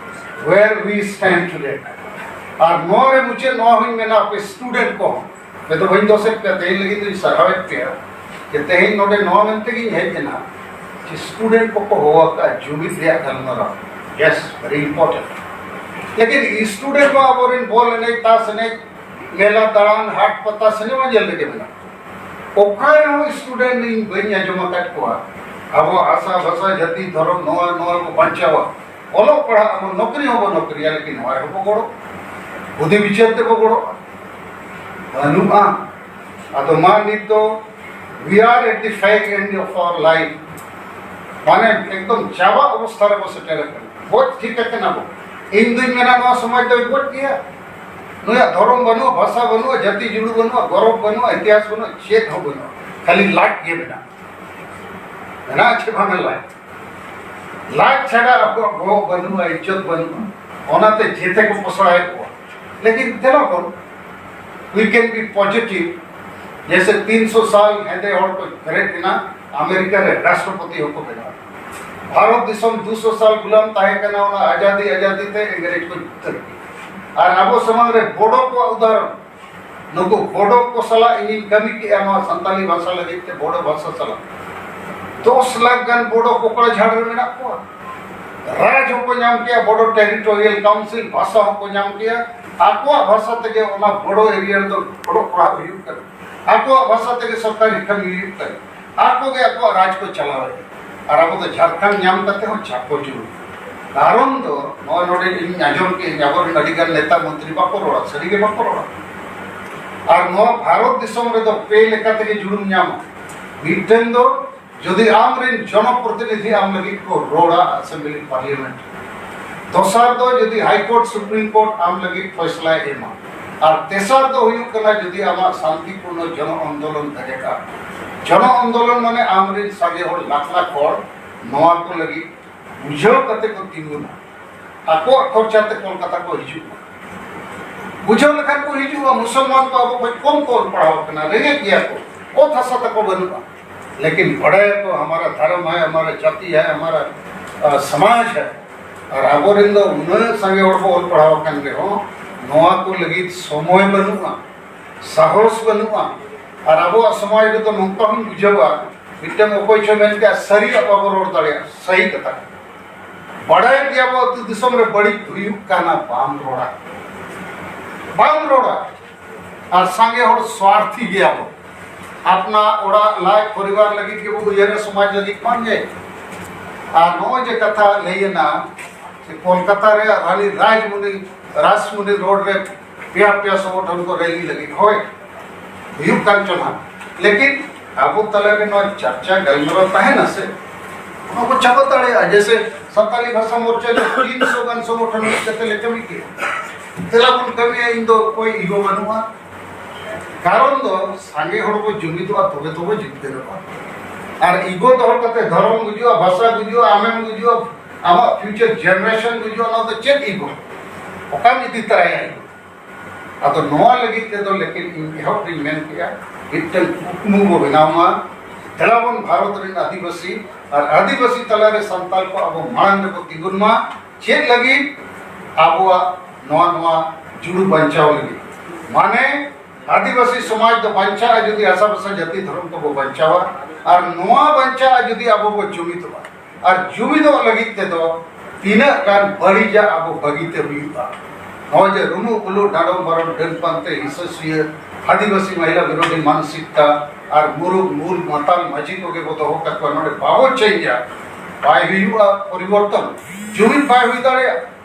where we stand today. ᱟᱨ ᱱᱚᱣᱟ ᱨᱮ ᱢᱩᱪᱟᱹᱫ ᱱᱚᱣᱟ ᱦᱚᱸᱧ ᱢᱮᱱᱟ, ᱟᱯᱮ ᱥᱴᱩᱰᱮᱱᱴ ᱠᱚᱦᱚᱸ, ᱟᱯᱮ ᱫᱚ ᱵᱟᱹᱧ ᱫᱚᱥᱮᱫ ᱯᱮᱭᱟ, ᱛᱮᱦᱮᱧ ᱞᱟᱹᱜᱤᱫ ᱫᱚᱧ ᱥᱟᱨᱦᱟᱣᱮᱫ ᱯᱮᱭᱟ ᱡᱮ ᱛᱮᱦᱮᱧ ᱱᱚᱰᱮ ᱱᱚᱣᱟ ᱢᱮᱱᱛᱮ ᱜᱤᱧ ᱦᱮᱡ ᱮᱱᱟ ᱡᱮ ᱥᱴᱩᱰᱮᱱᱴ ᱠᱚᱠᱚ ᱦᱚᱦᱚ ᱟᱠᱟᱫᱼᱟ ᱡᱩᱢᱤᱫ ᱨᱮᱭᱟᱜ ᱜᱟᱞᱢᱟᱨᱟᱣ, ᱭᱮᱥ, ᱵᱷᱮᱨᱤ ᱤᱢᱯᱚᱨᱴᱮᱱᱴ᱾ ᱞᱮᱠᱤᱱ ᱥᱴᱩᱰᱮᱱᱴ ᱢᱟ ᱟᱵᱚᱨᱮᱱ ᱵᱚᱞ ᱮᱱᱮᱡ, ᱛᱟᱥ ᱮᱱᱮᱡ, ᱢᱮᱞᱟ ᱫᱟᱬᱟᱱ, ᱦᱟᱴ ᱯᱟᱛᱟ, ᱥᱤᱱᱮᱢᱟ ᱧᱮᱞ ᱨᱮᱜᱮ ᱢᱮᱱᱟᱜ ᱠᱚᱣᱟ᱾ ᱚᱠᱟ ᱨᱮᱦᱚᱸ ᱥᱴᱩᱰᱮᱱᱴ ᱤᱧ ᱵᱟᱹᱧ ᱟᱸᱡᱚᱢ ᱟᱠᱟᱫ ᱠᱚᱣᱟ ᱟᱵᱚ ᱵᱷᱟᱥᱟ, ᱵᱷᱟᱥᱟ, ᱡᱟᱹᱛᱤ, ᱫᱷᱚᱨᱚᱢ, ᱱᱚᱣᱟ, ᱱᱚᱣᱟ ᱵᱚ ᱵᱟᱧᱪᱟᱣᱟ, ᱚᱞᱚᱜ ᱯᱟᱲᱦᱟᱜ ᱟᱵᱚ, ᱱᱚᱠᱨᱤ ᱦᱚᱸᱵᱚ ᱱᱚᱠᱨᱤᱭᱟ, ᱞᱮᱠᱤᱱ ᱱᱚᱣᱟ ᱨᱮᱦᱚᱸ ᱵᱚ ᱜᱚᱲᱚ, ᱵᱩᱫᱷᱤ ᱵᱤᱪᱟᱹᱨ ᱛᱮᱵᱚ ᱜᱚᱲᱚᱜᱼᱟ? ᱵᱟᱹᱱᱩᱜᱼᱟ᱾ ᱟᱫᱚ ᱢᱟ ᱱᱤᱛ ᱫᱚ We are at the fag end of our life. ᱢᱟᱱᱮ ᱮᱠᱫᱚᱢ ᱪᱟᱵᱟ ᱚᱵᱚᱥᱛᱷᱟ ᱨᱮᱵᱚ ᱥᱮᱴᱮᱨ ᱟᱠᱟᱱᱟ᱾ ᱜᱚᱡ ᱴᱷᱤᱠ ᱟᱠᱟᱱᱟ ᱵᱚ᱾ ᱤᱧ ᱫᱩᱧ ᱢᱮᱱᱟ ᱱᱚᱣᱟ ᱥᱚᱢᱟᱡᱽ ᱫᱚᱭ ᱜᱚᱡ ᱜᱮᱭᱟ᱾ ᱱᱩᱭᱟᱜ ᱫᱷᱚᱨᱚᱢ ᱵᱟᱹᱱᱩᱜᱼᱟ, ᱵᱷᱟᱥᱟ ᱵᱟᱹᱱᱩᱜᱼᱟ, ᱡᱟᱹᱛᱤ ᱡᱩᱲᱩ ᱵᱟᱹᱱᱩᱜᱼᱟ, ᱜᱚᱨᱚᱵᱽ ᱵᱟᱹᱱᱩᱜᱼᱟ, ᱤᱛᱤᱦᱟᱥ ᱵᱟᱹᱱᱩᱜᱼᱟ, ᱪᱮᱫ ᱦᱚᱸ ᱵᱟᱹᱱᱩᱜᱼᱟ᱾ ᱠᱷᱟᱹᱞᱤ ᱞᱟᱡ ᱜᱮ ᱢᱮᱱᱟᱜᱼᱟ᱾ ᱢᱮᱱᱟᱜᱼᱟ ᱪᱮ ᱵᱟᱝ ᱞᱟᱡ? ᱞᱟᱡ ᱪᱷᱟᱲᱟ ᱟᱵᱚᱣᱟᱜ ᱵᱚᱦᱚᱜ ᱵᱟᱹᱱᱩᱜᱼᱟ, ᱤᱡᱽᱡᱚᱛ ᱵᱟᱹᱱᱩᱜᱼᱟ᱾ ᱚᱱᱟᱛᱮ ᱡᱮᱛᱮ ᱠᱚ ᱯᱚᱥᱲᱟᱭᱮᱫ ᱠᱚᱣᱟ᱾ ᱞᱮᱠᱤᱱ ᱫᱮᱞᱟ ᱵᱚᱱ, we can be positive. ᱡᱮᱥᱮ ᱛᱤᱱᱥᱚ ᱥᱟᱞ ᱦᱮᱸᱫᱮ ᱦᱚᱲ ᱠᱚ ᱵᱮᱨᱮᱫ ᱮᱱᱟ, ᱟᱢᱮᱨᱤᱠᱟ ᱨᱮ ᱨᱟᱥᱴᱨᱚᱯᱚᱛᱤ ᱦᱚᱸᱠᱚ ᱵᱮᱱᱟᱣ ᱮᱱᱟ᱾ ᱵᱷᱟᱨᱚᱛ ᱫᱤᱥᱚᱢ ᱫᱩᱥᱚ ᱥᱟᱞ ᱜᱩᱞᱟᱢ ᱛᱟᱦᱮᱸ ᱠᱟᱱᱟ, ᱚᱱᱟ ᱟᱡᱟᱫᱤ ᱟᱡᱟᱫᱤ ᱛᱮ ᱤᱝᱨᱮᱡᱽ ᱠᱚ ᱡᱤᱛᱠᱟᱹᱨ ᱠᱮᱫᱟ᱾ ᱟᱨ ᱟᱵᱚ ᱥᱟᱢᱟᱝ ᱨᱮ ᱵᱚᱰᱚ ᱠᱚᱣᱟᱜ ᱩᱫᱟᱦᱚᱨᱚᱱ, ᱱᱩᱠᱩ ᱵᱚᱰᱚ ᱠᱚ ᱥᱟᱞᱟᱜ ᱤᱧᱤᱧ ᱠᱟᱹᱢᱤ ᱠᱮᱜᱼᱟ ᱱᱚᱣᱟ ᱥᱟᱱᱛᱟᱞᱤ ᱵᱷᱟᱥᱟ ᱞᱟᱹᱜᱤᱫ ᱛᱮ, ᱵᱚᱰᱚ ᱵᱷᱟᱥᱟ ᱥᱟᱞᱟᱜ᱾ ᱫᱚᱥ ᱞᱟᱠᱷ ᱜᱟᱱ ᱵᱚᱰᱚ ᱠᱚᱠᱲᱟ ᱡᱷᱟᱲ ᱨᱮ ᱢᱮᱱᱟᱜ ᱠᱚᱣᱟ᱾ ᱨᱟᱡᱽ ᱦᱚᱸᱠᱚ ᱧᱟᱢ ᱠᱮᱜᱼᱟ, ᱵᱚᱰᱚ ᱴᱮᱨᱤᱴᱳᱨᱤᱭᱟᱞ ᱠᱟᱣᱩᱱᱥᱤᱞ ᱵᱷᱟᱥᱟ ᱦᱚᱸᱠᱚ ᱧᱟᱢ ᱠᱮᱜᱼᱟ᱾ ᱟᱠᱚᱣᱟᱜ ᱵᱷᱟᱥᱟ ᱛᱮᱜᱮ ᱚᱱᱟ ᱵᱚᱰᱚ ᱮᱨᱤᱭᱟ ᱨᱮᱫᱚ ᱚᱞᱚᱜ ᱯᱟᱲᱦᱟᱜ ᱦᱩᱭᱩᱜ ᱠᱟᱱᱟ, ᱟᱠᱚᱣᱟᱜ ᱵᱷᱟᱥᱟ ᱛᱮᱜᱮ ᱥᱚᱨᱠᱟᱨᱤ ᱠᱟᱹᱢᱤ ᱦᱩᱭᱩᱜ ᱠᱟᱱᱟ, ᱟᱠᱚ ᱜᱮ ᱟᱠᱚᱣᱟᱜ ᱨᱟᱡᱽ ᱠᱚ ᱪᱟᱞᱟᱣᱮᱫᱼᱟ᱾ ᱟᱨ ᱟᱵᱚ ᱫᱚ ᱡᱷᱟᱲᱠᱷᱚᱸᱰ ᱧᱟᱢ ᱠᱟᱛᱮ ᱦᱚᱸ ᱪᱟᱯᱚ ᱡᱩᱲᱩ᱾ ᱠᱟᱨᱚᱱ ᱫᱚ ᱱᱚᱜᱼᱚᱭ ᱱᱚᱰᱮ ᱤᱧ ᱟᱸᱡᱚᱢ ᱠᱮᱜᱼᱟᱹᱧ, ᱟᱵᱚᱨᱮᱱ ᱟᱹᱰᱤ ᱜᱟᱱ ᱱᱮᱛᱟ ᱢᱚᱱᱛᱨᱤ ᱵᱟᱠᱚ ᱨᱚᱲᱟ, ᱥᱟᱹᱨᱤ ᱜᱮ ᱵᱟᱠᱚ ᱨᱚᱲᱟ᱾ ᱟᱨ ᱱᱚᱣᱟ ᱵᱷᱟᱨᱚᱛ ᱫᱤᱥᱚᱢ ᱨᱮᱫᱚ ᱯᱮ ᱞᱮᱠᱟ ᱛᱮᱜᱮ ᱡᱩᱲᱩᱢ ᱧᱟᱢᱟ᱾ ᱢᱤᱫᱴᱮᱱ ᱫᱚ ᱡᱩᱫᱤ ᱟᱢᱨᱮᱱ ᱡᱚᱱᱚᱯᱨᱚᱛᱤᱱᱤᱫᱷᱤ ᱟᱢ ᱞᱟᱹᱜᱤᱫ ᱠᱚ ᱨᱚᱲᱟ ᱟᱥᱮᱢᱵᱞᱤ ᱯᱟᱨᱞᱤᱭᱟᱢᱮᱱᱴ ᱨᱮ, ᱫᱚᱥᱟᱨ ᱫᱚ ᱡᱩᱫᱤ ᱦᱟᱭ ᱠᱳᱨᱴ ᱥᱩᱯᱨᱤᱢ ᱠᱳᱨᱴ ᱟᱢ ᱞᱟᱹᱜᱤᱫ ᱯᱷᱚᱭᱥᱞᱟᱭ ᱮᱢᱟ, ᱟᱨ ᱛᱮᱥᱟᱨ ᱫᱚ ᱦᱩᱭᱩᱜ ᱠᱟᱱᱟ ᱡᱩᱫᱤ ᱟᱢᱟᱜ ᱥᱟᱱᱛᱤᱯᱩᱨᱱᱚ ᱡᱚᱱᱚ ᱟᱱᱫᱳᱞᱚᱱ ᱫᱟᱲᱮᱭᱟᱜᱼᱟ᱾ ᱡᱚᱱᱚ ᱟᱱᱫᱳᱞᱚᱱ ᱢᱟᱱᱮ ᱟᱢᱨᱮᱱ ᱥᱟᱸᱜᱮ ᱦᱚᱲ, ᱞᱟᱠᱷ ᱞᱟᱠᱷ ᱦᱚᱲ ᱱᱚᱣᱟ ᱠᱚ ᱞᱟᱹᱜᱤᱫ ᱵᱩᱡᱷᱟᱹᱣ ᱠᱟᱛᱮ ᱠᱚ ᱛᱤᱸᱜᱩᱱᱟ, ᱟᱠᱚᱣᱟᱜ ᱠᱷᱚᱨᱪᱟ ᱛᱮ ᱠᱳᱞᱠᱟᱛᱟ ᱠᱚ ᱦᱤᱡᱩᱜᱼᱟ᱾ ᱵᱩᱡᱷᱟᱹᱣ ᱞᱮᱠᱷᱟᱱ ᱠᱚ ᱦᱤᱡᱩᱜᱼᱟ᱾ ᱢᱩᱥᱚᱞᱢᱟᱱ ᱠᱚ ᱟᱵᱚ ᱠᱷᱚᱱ ᱠᱚᱢ ᱠᱚ ᱚᱞ ᱯᱟᱲᱦᱟᱣ ᱠᱟᱱᱟ, ᱨᱮᱸᱜᱮᱡ ᱜᱮᱭᱟ ᱠᱚ, ᱚᱛ ᱦᱟᱥᱟ ᱛᱟᱠᱚ ᱵᱟᱹᱱᱩᱜᱼᱟ, ᱞᱮᱠᱤᱱ ᱵᱟᱲᱟᱭᱟᱠᱚ ᱦᱟᱢᱟᱨᱟ ᱫᱷᱚᱨᱢ ᱦᱟᱭ, ᱦᱟᱢᱟᱨᱟ ᱡᱟᱹᱛᱤ ᱦᱟᱭ, ᱦᱟᱢᱟᱨᱟ, ᱟ, ᱥᱚᱢᱟᱡᱽ ᱦᱟᱭ᱾ ᱟᱨ ᱟᱵᱚᱨᱮᱱ ᱫᱚ ᱩᱱᱟᱹᱜ ᱥᱟᱸᱜᱮ ᱦᱚᱲ ᱠᱚ ᱚᱞ ᱯᱟᱲᱦᱟᱣ ᱟᱠᱟᱱ ᱨᱮᱦᱚᱸ ᱱᱚᱣᱟ ᱠᱚ ᱞᱟᱹᱜᱤᱫ ᱥᱚᱢᱚᱭ ᱵᱟᱹᱱᱩᱜᱼᱟ, ᱥᱟᱦᱚᱥ ᱵᱟᱹᱱᱩᱜᱼᱟ᱾ ᱟᱨ ᱟᱵᱚᱣᱟᱜ ᱥᱚᱢᱟᱡᱽ ᱨᱮᱫᱚ ᱱᱚᱝᱠᱟ ᱦᱚᱸᱧ ᱵᱩᱡᱷᱟᱹᱣᱟ, ᱢᱤᱫᱴᱟᱝ ᱚᱠᱚᱭ ᱪᱚ ᱢᱮᱱ ᱠᱮᱜᱼᱟ, ᱥᱟᱹᱨᱤᱭᱟᱜ ᱵᱟᱵᱚ ᱨᱚᱲ ᱫᱟᱲᱮᱭᱟᱜᱼᱟ, ᱥᱟᱹᱦᱤ ᱠᱟᱛᱷᱟ᱾ ᱵᱟᱲᱟᱭ ᱜᱮᱭᱟᱵᱚ ᱟᱹᱛᱩ ᱫᱤᱥᱚᱢ ᱨᱮ ᱵᱟᱹᱲᱤᱡ ᱦᱩᱭᱩᱜ ᱠᱟᱱᱟ, ᱵᱟᱢ ᱨᱚᱲᱟ, ᱵᱟᱢ ᱨᱚᱲᱟ᱾ ᱟᱨ ᱥᱟᱸᱜᱮ ᱦᱚᱲ ᱥᱣᱟᱨᱛᱷᱤ ᱜᱮᱭᱟᱵᱚ, ᱟᱯᱱᱟ ᱚᱲᱟᱜ ᱞᱟᱡ ᱯᱚᱨᱤᱵᱟᱨ ᱞᱟᱹᱜᱤᱫ ᱜᱮᱵᱚ ᱩᱭᱦᱟᱹᱨᱟ, ᱥᱚᱢᱟᱡᱽ ᱞᱟᱹᱜᱤᱫ ᱵᱟᱝ ᱜᱮ᱾ ᱟᱨ ᱱᱚᱜᱼᱚᱭ ᱡᱮ ᱠᱟᱛᱷᱟ ᱞᱟᱹᱭ ᱮᱱᱟ, ᱡᱮ ᱠᱳᱞᱠᱟᱛᱟ ᱨᱮ ᱨᱟᱱᱤ ᱨᱟᱡᱽᱢᱩᱱᱤ, ᱨᱟᱥᱢᱩᱱᱤ ᱨᱳᱰ ᱨᱮ ᱯᱮᱭᱟ ᱯᱮᱭᱟ ᱥᱚᱝᱜᱚᱴᱷᱚᱱ ᱠᱚ ᱨᱮᱞᱤ ᱞᱟᱹᱜᱤᱫ, ᱦᱳᱭ, ᱦᱩᱭᱩᱜ ᱠᱟᱱ ᱪᱚ ᱱᱟᱦᱟᱜ, ᱞᱮᱠᱤᱱ ᱟᱵᱚ ᱛᱟᱞᱟᱨᱮ ᱱᱚᱣᱟ ᱪᱟᱨᱪᱟ ᱜᱟᱞᱢᱟᱨᱟᱣ ᱛᱟᱦᱮᱱᱟ ᱥᱮ, ᱚᱱᱟ ᱠᱚ ᱪᱟᱵᱟ ᱫᱟᱲᱮᱭᱟᱜᱼᱟ᱾ ᱡᱮᱭᱥᱮ ᱥᱟᱱᱛᱟᱞᱤ ᱵᱷᱟᱥᱟ ᱢᱳᱨᱪᱟ ᱨᱮ ᱛᱤᱱᱥᱚ ᱜᱟᱱ ᱥᱚᱝᱜᱚᱴᱷᱚᱱ ᱢᱤᱫ ᱠᱟᱛᱮ ᱞᱮ ᱠᱟᱹᱢᱤ ᱠᱮᱫᱟ, ᱫᱮᱞᱟ ᱵᱚᱱ ᱠᱟᱹᱢᱤᱭᱟ, ᱤᱧ ᱫᱚ ᱚᱠᱚᱭ ᱤᱜᱳ ᱵᱟᱹᱱᱩᱜᱼᱟ᱾ ᱠᱟᱨᱚᱱ ᱫᱚ ᱥᱟᱸᱜᱮ ᱦᱚᱲ ᱵᱚ ᱡᱩᱢᱤᱫᱚᱜᱼᱟ, ᱛᱚᱵᱮ ᱛᱚᱵᱚ ᱡᱤᱛᱠᱟᱹᱨᱚᱜᱼᱟ᱾ ᱟᱨ ᱤᱜᱳ ᱫᱚᱦᱚ ᱠᱟᱛᱮ ᱫᱷᱚᱨᱚᱢ ᱜᱩᱡᱩᱜᱼᱟ, ᱵᱷᱟᱥᱟ ᱜᱩᱡᱩᱜᱼᱟ, ᱟᱢᱮᱢ ᱜᱩᱡᱩᱜᱼᱟ, ᱟᱢᱟᱜ future generation ᱜᱩᱡᱩᱜᱼᱟ, ᱱᱚᱣᱟ ᱫᱚ ᱪᱮᱫ ᱤᱜᱳ? ᱚᱠᱟᱢ ᱤᱫᱤ ᱛᱟᱨᱟᱭᱟ ᱤᱜᱳ? ᱟᱫᱚ ᱱᱚᱣᱟ ᱞᱟᱹᱜᱤᱫ ᱛᱮᱫᱚ ᱞᱮᱠᱤᱱ ᱤᱧ ᱮᱦᱚᱵ ᱨᱤᱧ ᱢᱮᱱ ᱠᱮᱜᱼᱟ, ᱢᱤᱫᱴᱟᱝ ᱠᱩᱠᱢᱩ ᱵᱚ ᱵᱮᱱᱟᱣ ᱢᱟ, ᱫᱮᱞᱟ ᱵᱚᱱ ᱵᱷᱟᱨᱚᱛ ᱨᱮᱱ ᱟᱹᱫᱤᱵᱟᱹᱥᱤ ᱟᱨ ᱟᱹᱫᱤᱵᱟᱹᱥᱤ ᱛᱟᱞᱟᱨᱮ ᱥᱟᱱᱛᱟᱲ ᱠᱚ ᱟᱵᱚ ᱢᱟᱲᱟᱝ ᱨᱮᱵᱚ ᱛᱤᱸᱜᱩᱱ ᱢᱟ᱾ ᱪᱮᱫ ᱞᱟᱹᱜᱤᱫ? ᱟᱵᱚᱣᱟᱜ ᱱᱚᱣᱟ, ᱱᱚᱣᱟ ᱡᱩᱲᱩ ᱵᱟᱧᱪᱟᱣ ᱞᱟᱹᱜᱤᱫ᱾ ᱢᱟᱱᱮ ᱟᱹᱫᱤᱵᱟᱹᱥᱤ ᱥᱚᱢᱟᱡᱽ ᱫᱚ ᱵᱟᱧᱪᱟᱜᱼᱟ ᱡᱩᱫᱤ ᱦᱟᱥᱟ ᱵᱷᱟᱥᱟ ᱡᱟᱹᱛᱤ ᱫᱷᱚᱨᱚᱢ ᱛᱮᱵᱚ ᱵᱟᱧᱪᱟᱣᱟ, ᱟᱨ ᱱᱚᱣᱟ ᱵᱟᱧᱪᱟᱜᱼᱟ ᱡᱩᱫᱤ ᱟᱵᱚ ᱵᱚ ᱡᱩᱢᱤᱫᱚᱜᱼᱟ᱾ ᱟᱨ ᱡᱩᱢᱤᱫᱚᱜ ᱞᱟᱹᱜᱤᱫ ᱛᱮᱫᱚ ᱛᱤᱱᱟᱹᱜ ᱜᱟᱱ ᱵᱟᱹᱲᱤᱡᱟᱜ ᱟᱵᱚ ᱵᱟᱹᱜᱤ ᱛᱮ ᱦᱩᱭᱩᱜᱼᱟ᱾ ᱱᱚᱜᱼᱚᱭ ᱡᱮ ᱨᱩᱢᱩᱜ ᱯᱩᱞᱩᱜ, ᱰᱟᱸᱰᱚᱢ ᱵᱟᱨᱚᱱ, ᱰᱟᱹᱱ ᱯᱟᱱᱛᱮ, ᱦᱤᱸᱥᱟᱹ ᱥᱩᱭᱟᱹ, ᱟᱹᱫᱤᱵᱟᱹᱥᱤ ᱢᱚᱦᱤᱞᱟ ᱵᱤᱨᱳᱫᱷᱤ ᱢᱟᱱᱥᱤᱠᱛᱟ ᱟᱨ ᱢᱩᱨᱩᱠ ᱢᱩᱞ ᱢᱟᱛᱟᱞ ᱢᱟᱹᱡᱷᱤ ᱠᱚᱜᱮ ᱵᱚ ᱫᱚᱦᱚ ᱠᱟᱠᱚᱣᱟ, ᱱᱚᱰᱮ ᱵᱟᱵᱚ ᱪᱮᱧᱡᱟ, ᱵᱟᱭ ᱦᱩᱭᱩᱜᱼᱟ ᱯᱚᱨᱤᱵᱚᱨᱛᱚᱱ, ᱡᱩᱢᱤᱫ ᱵᱟᱭ ᱦᱩᱭ ᱫᱟᱲᱮᱭᱟᱜᱼᱟ᱾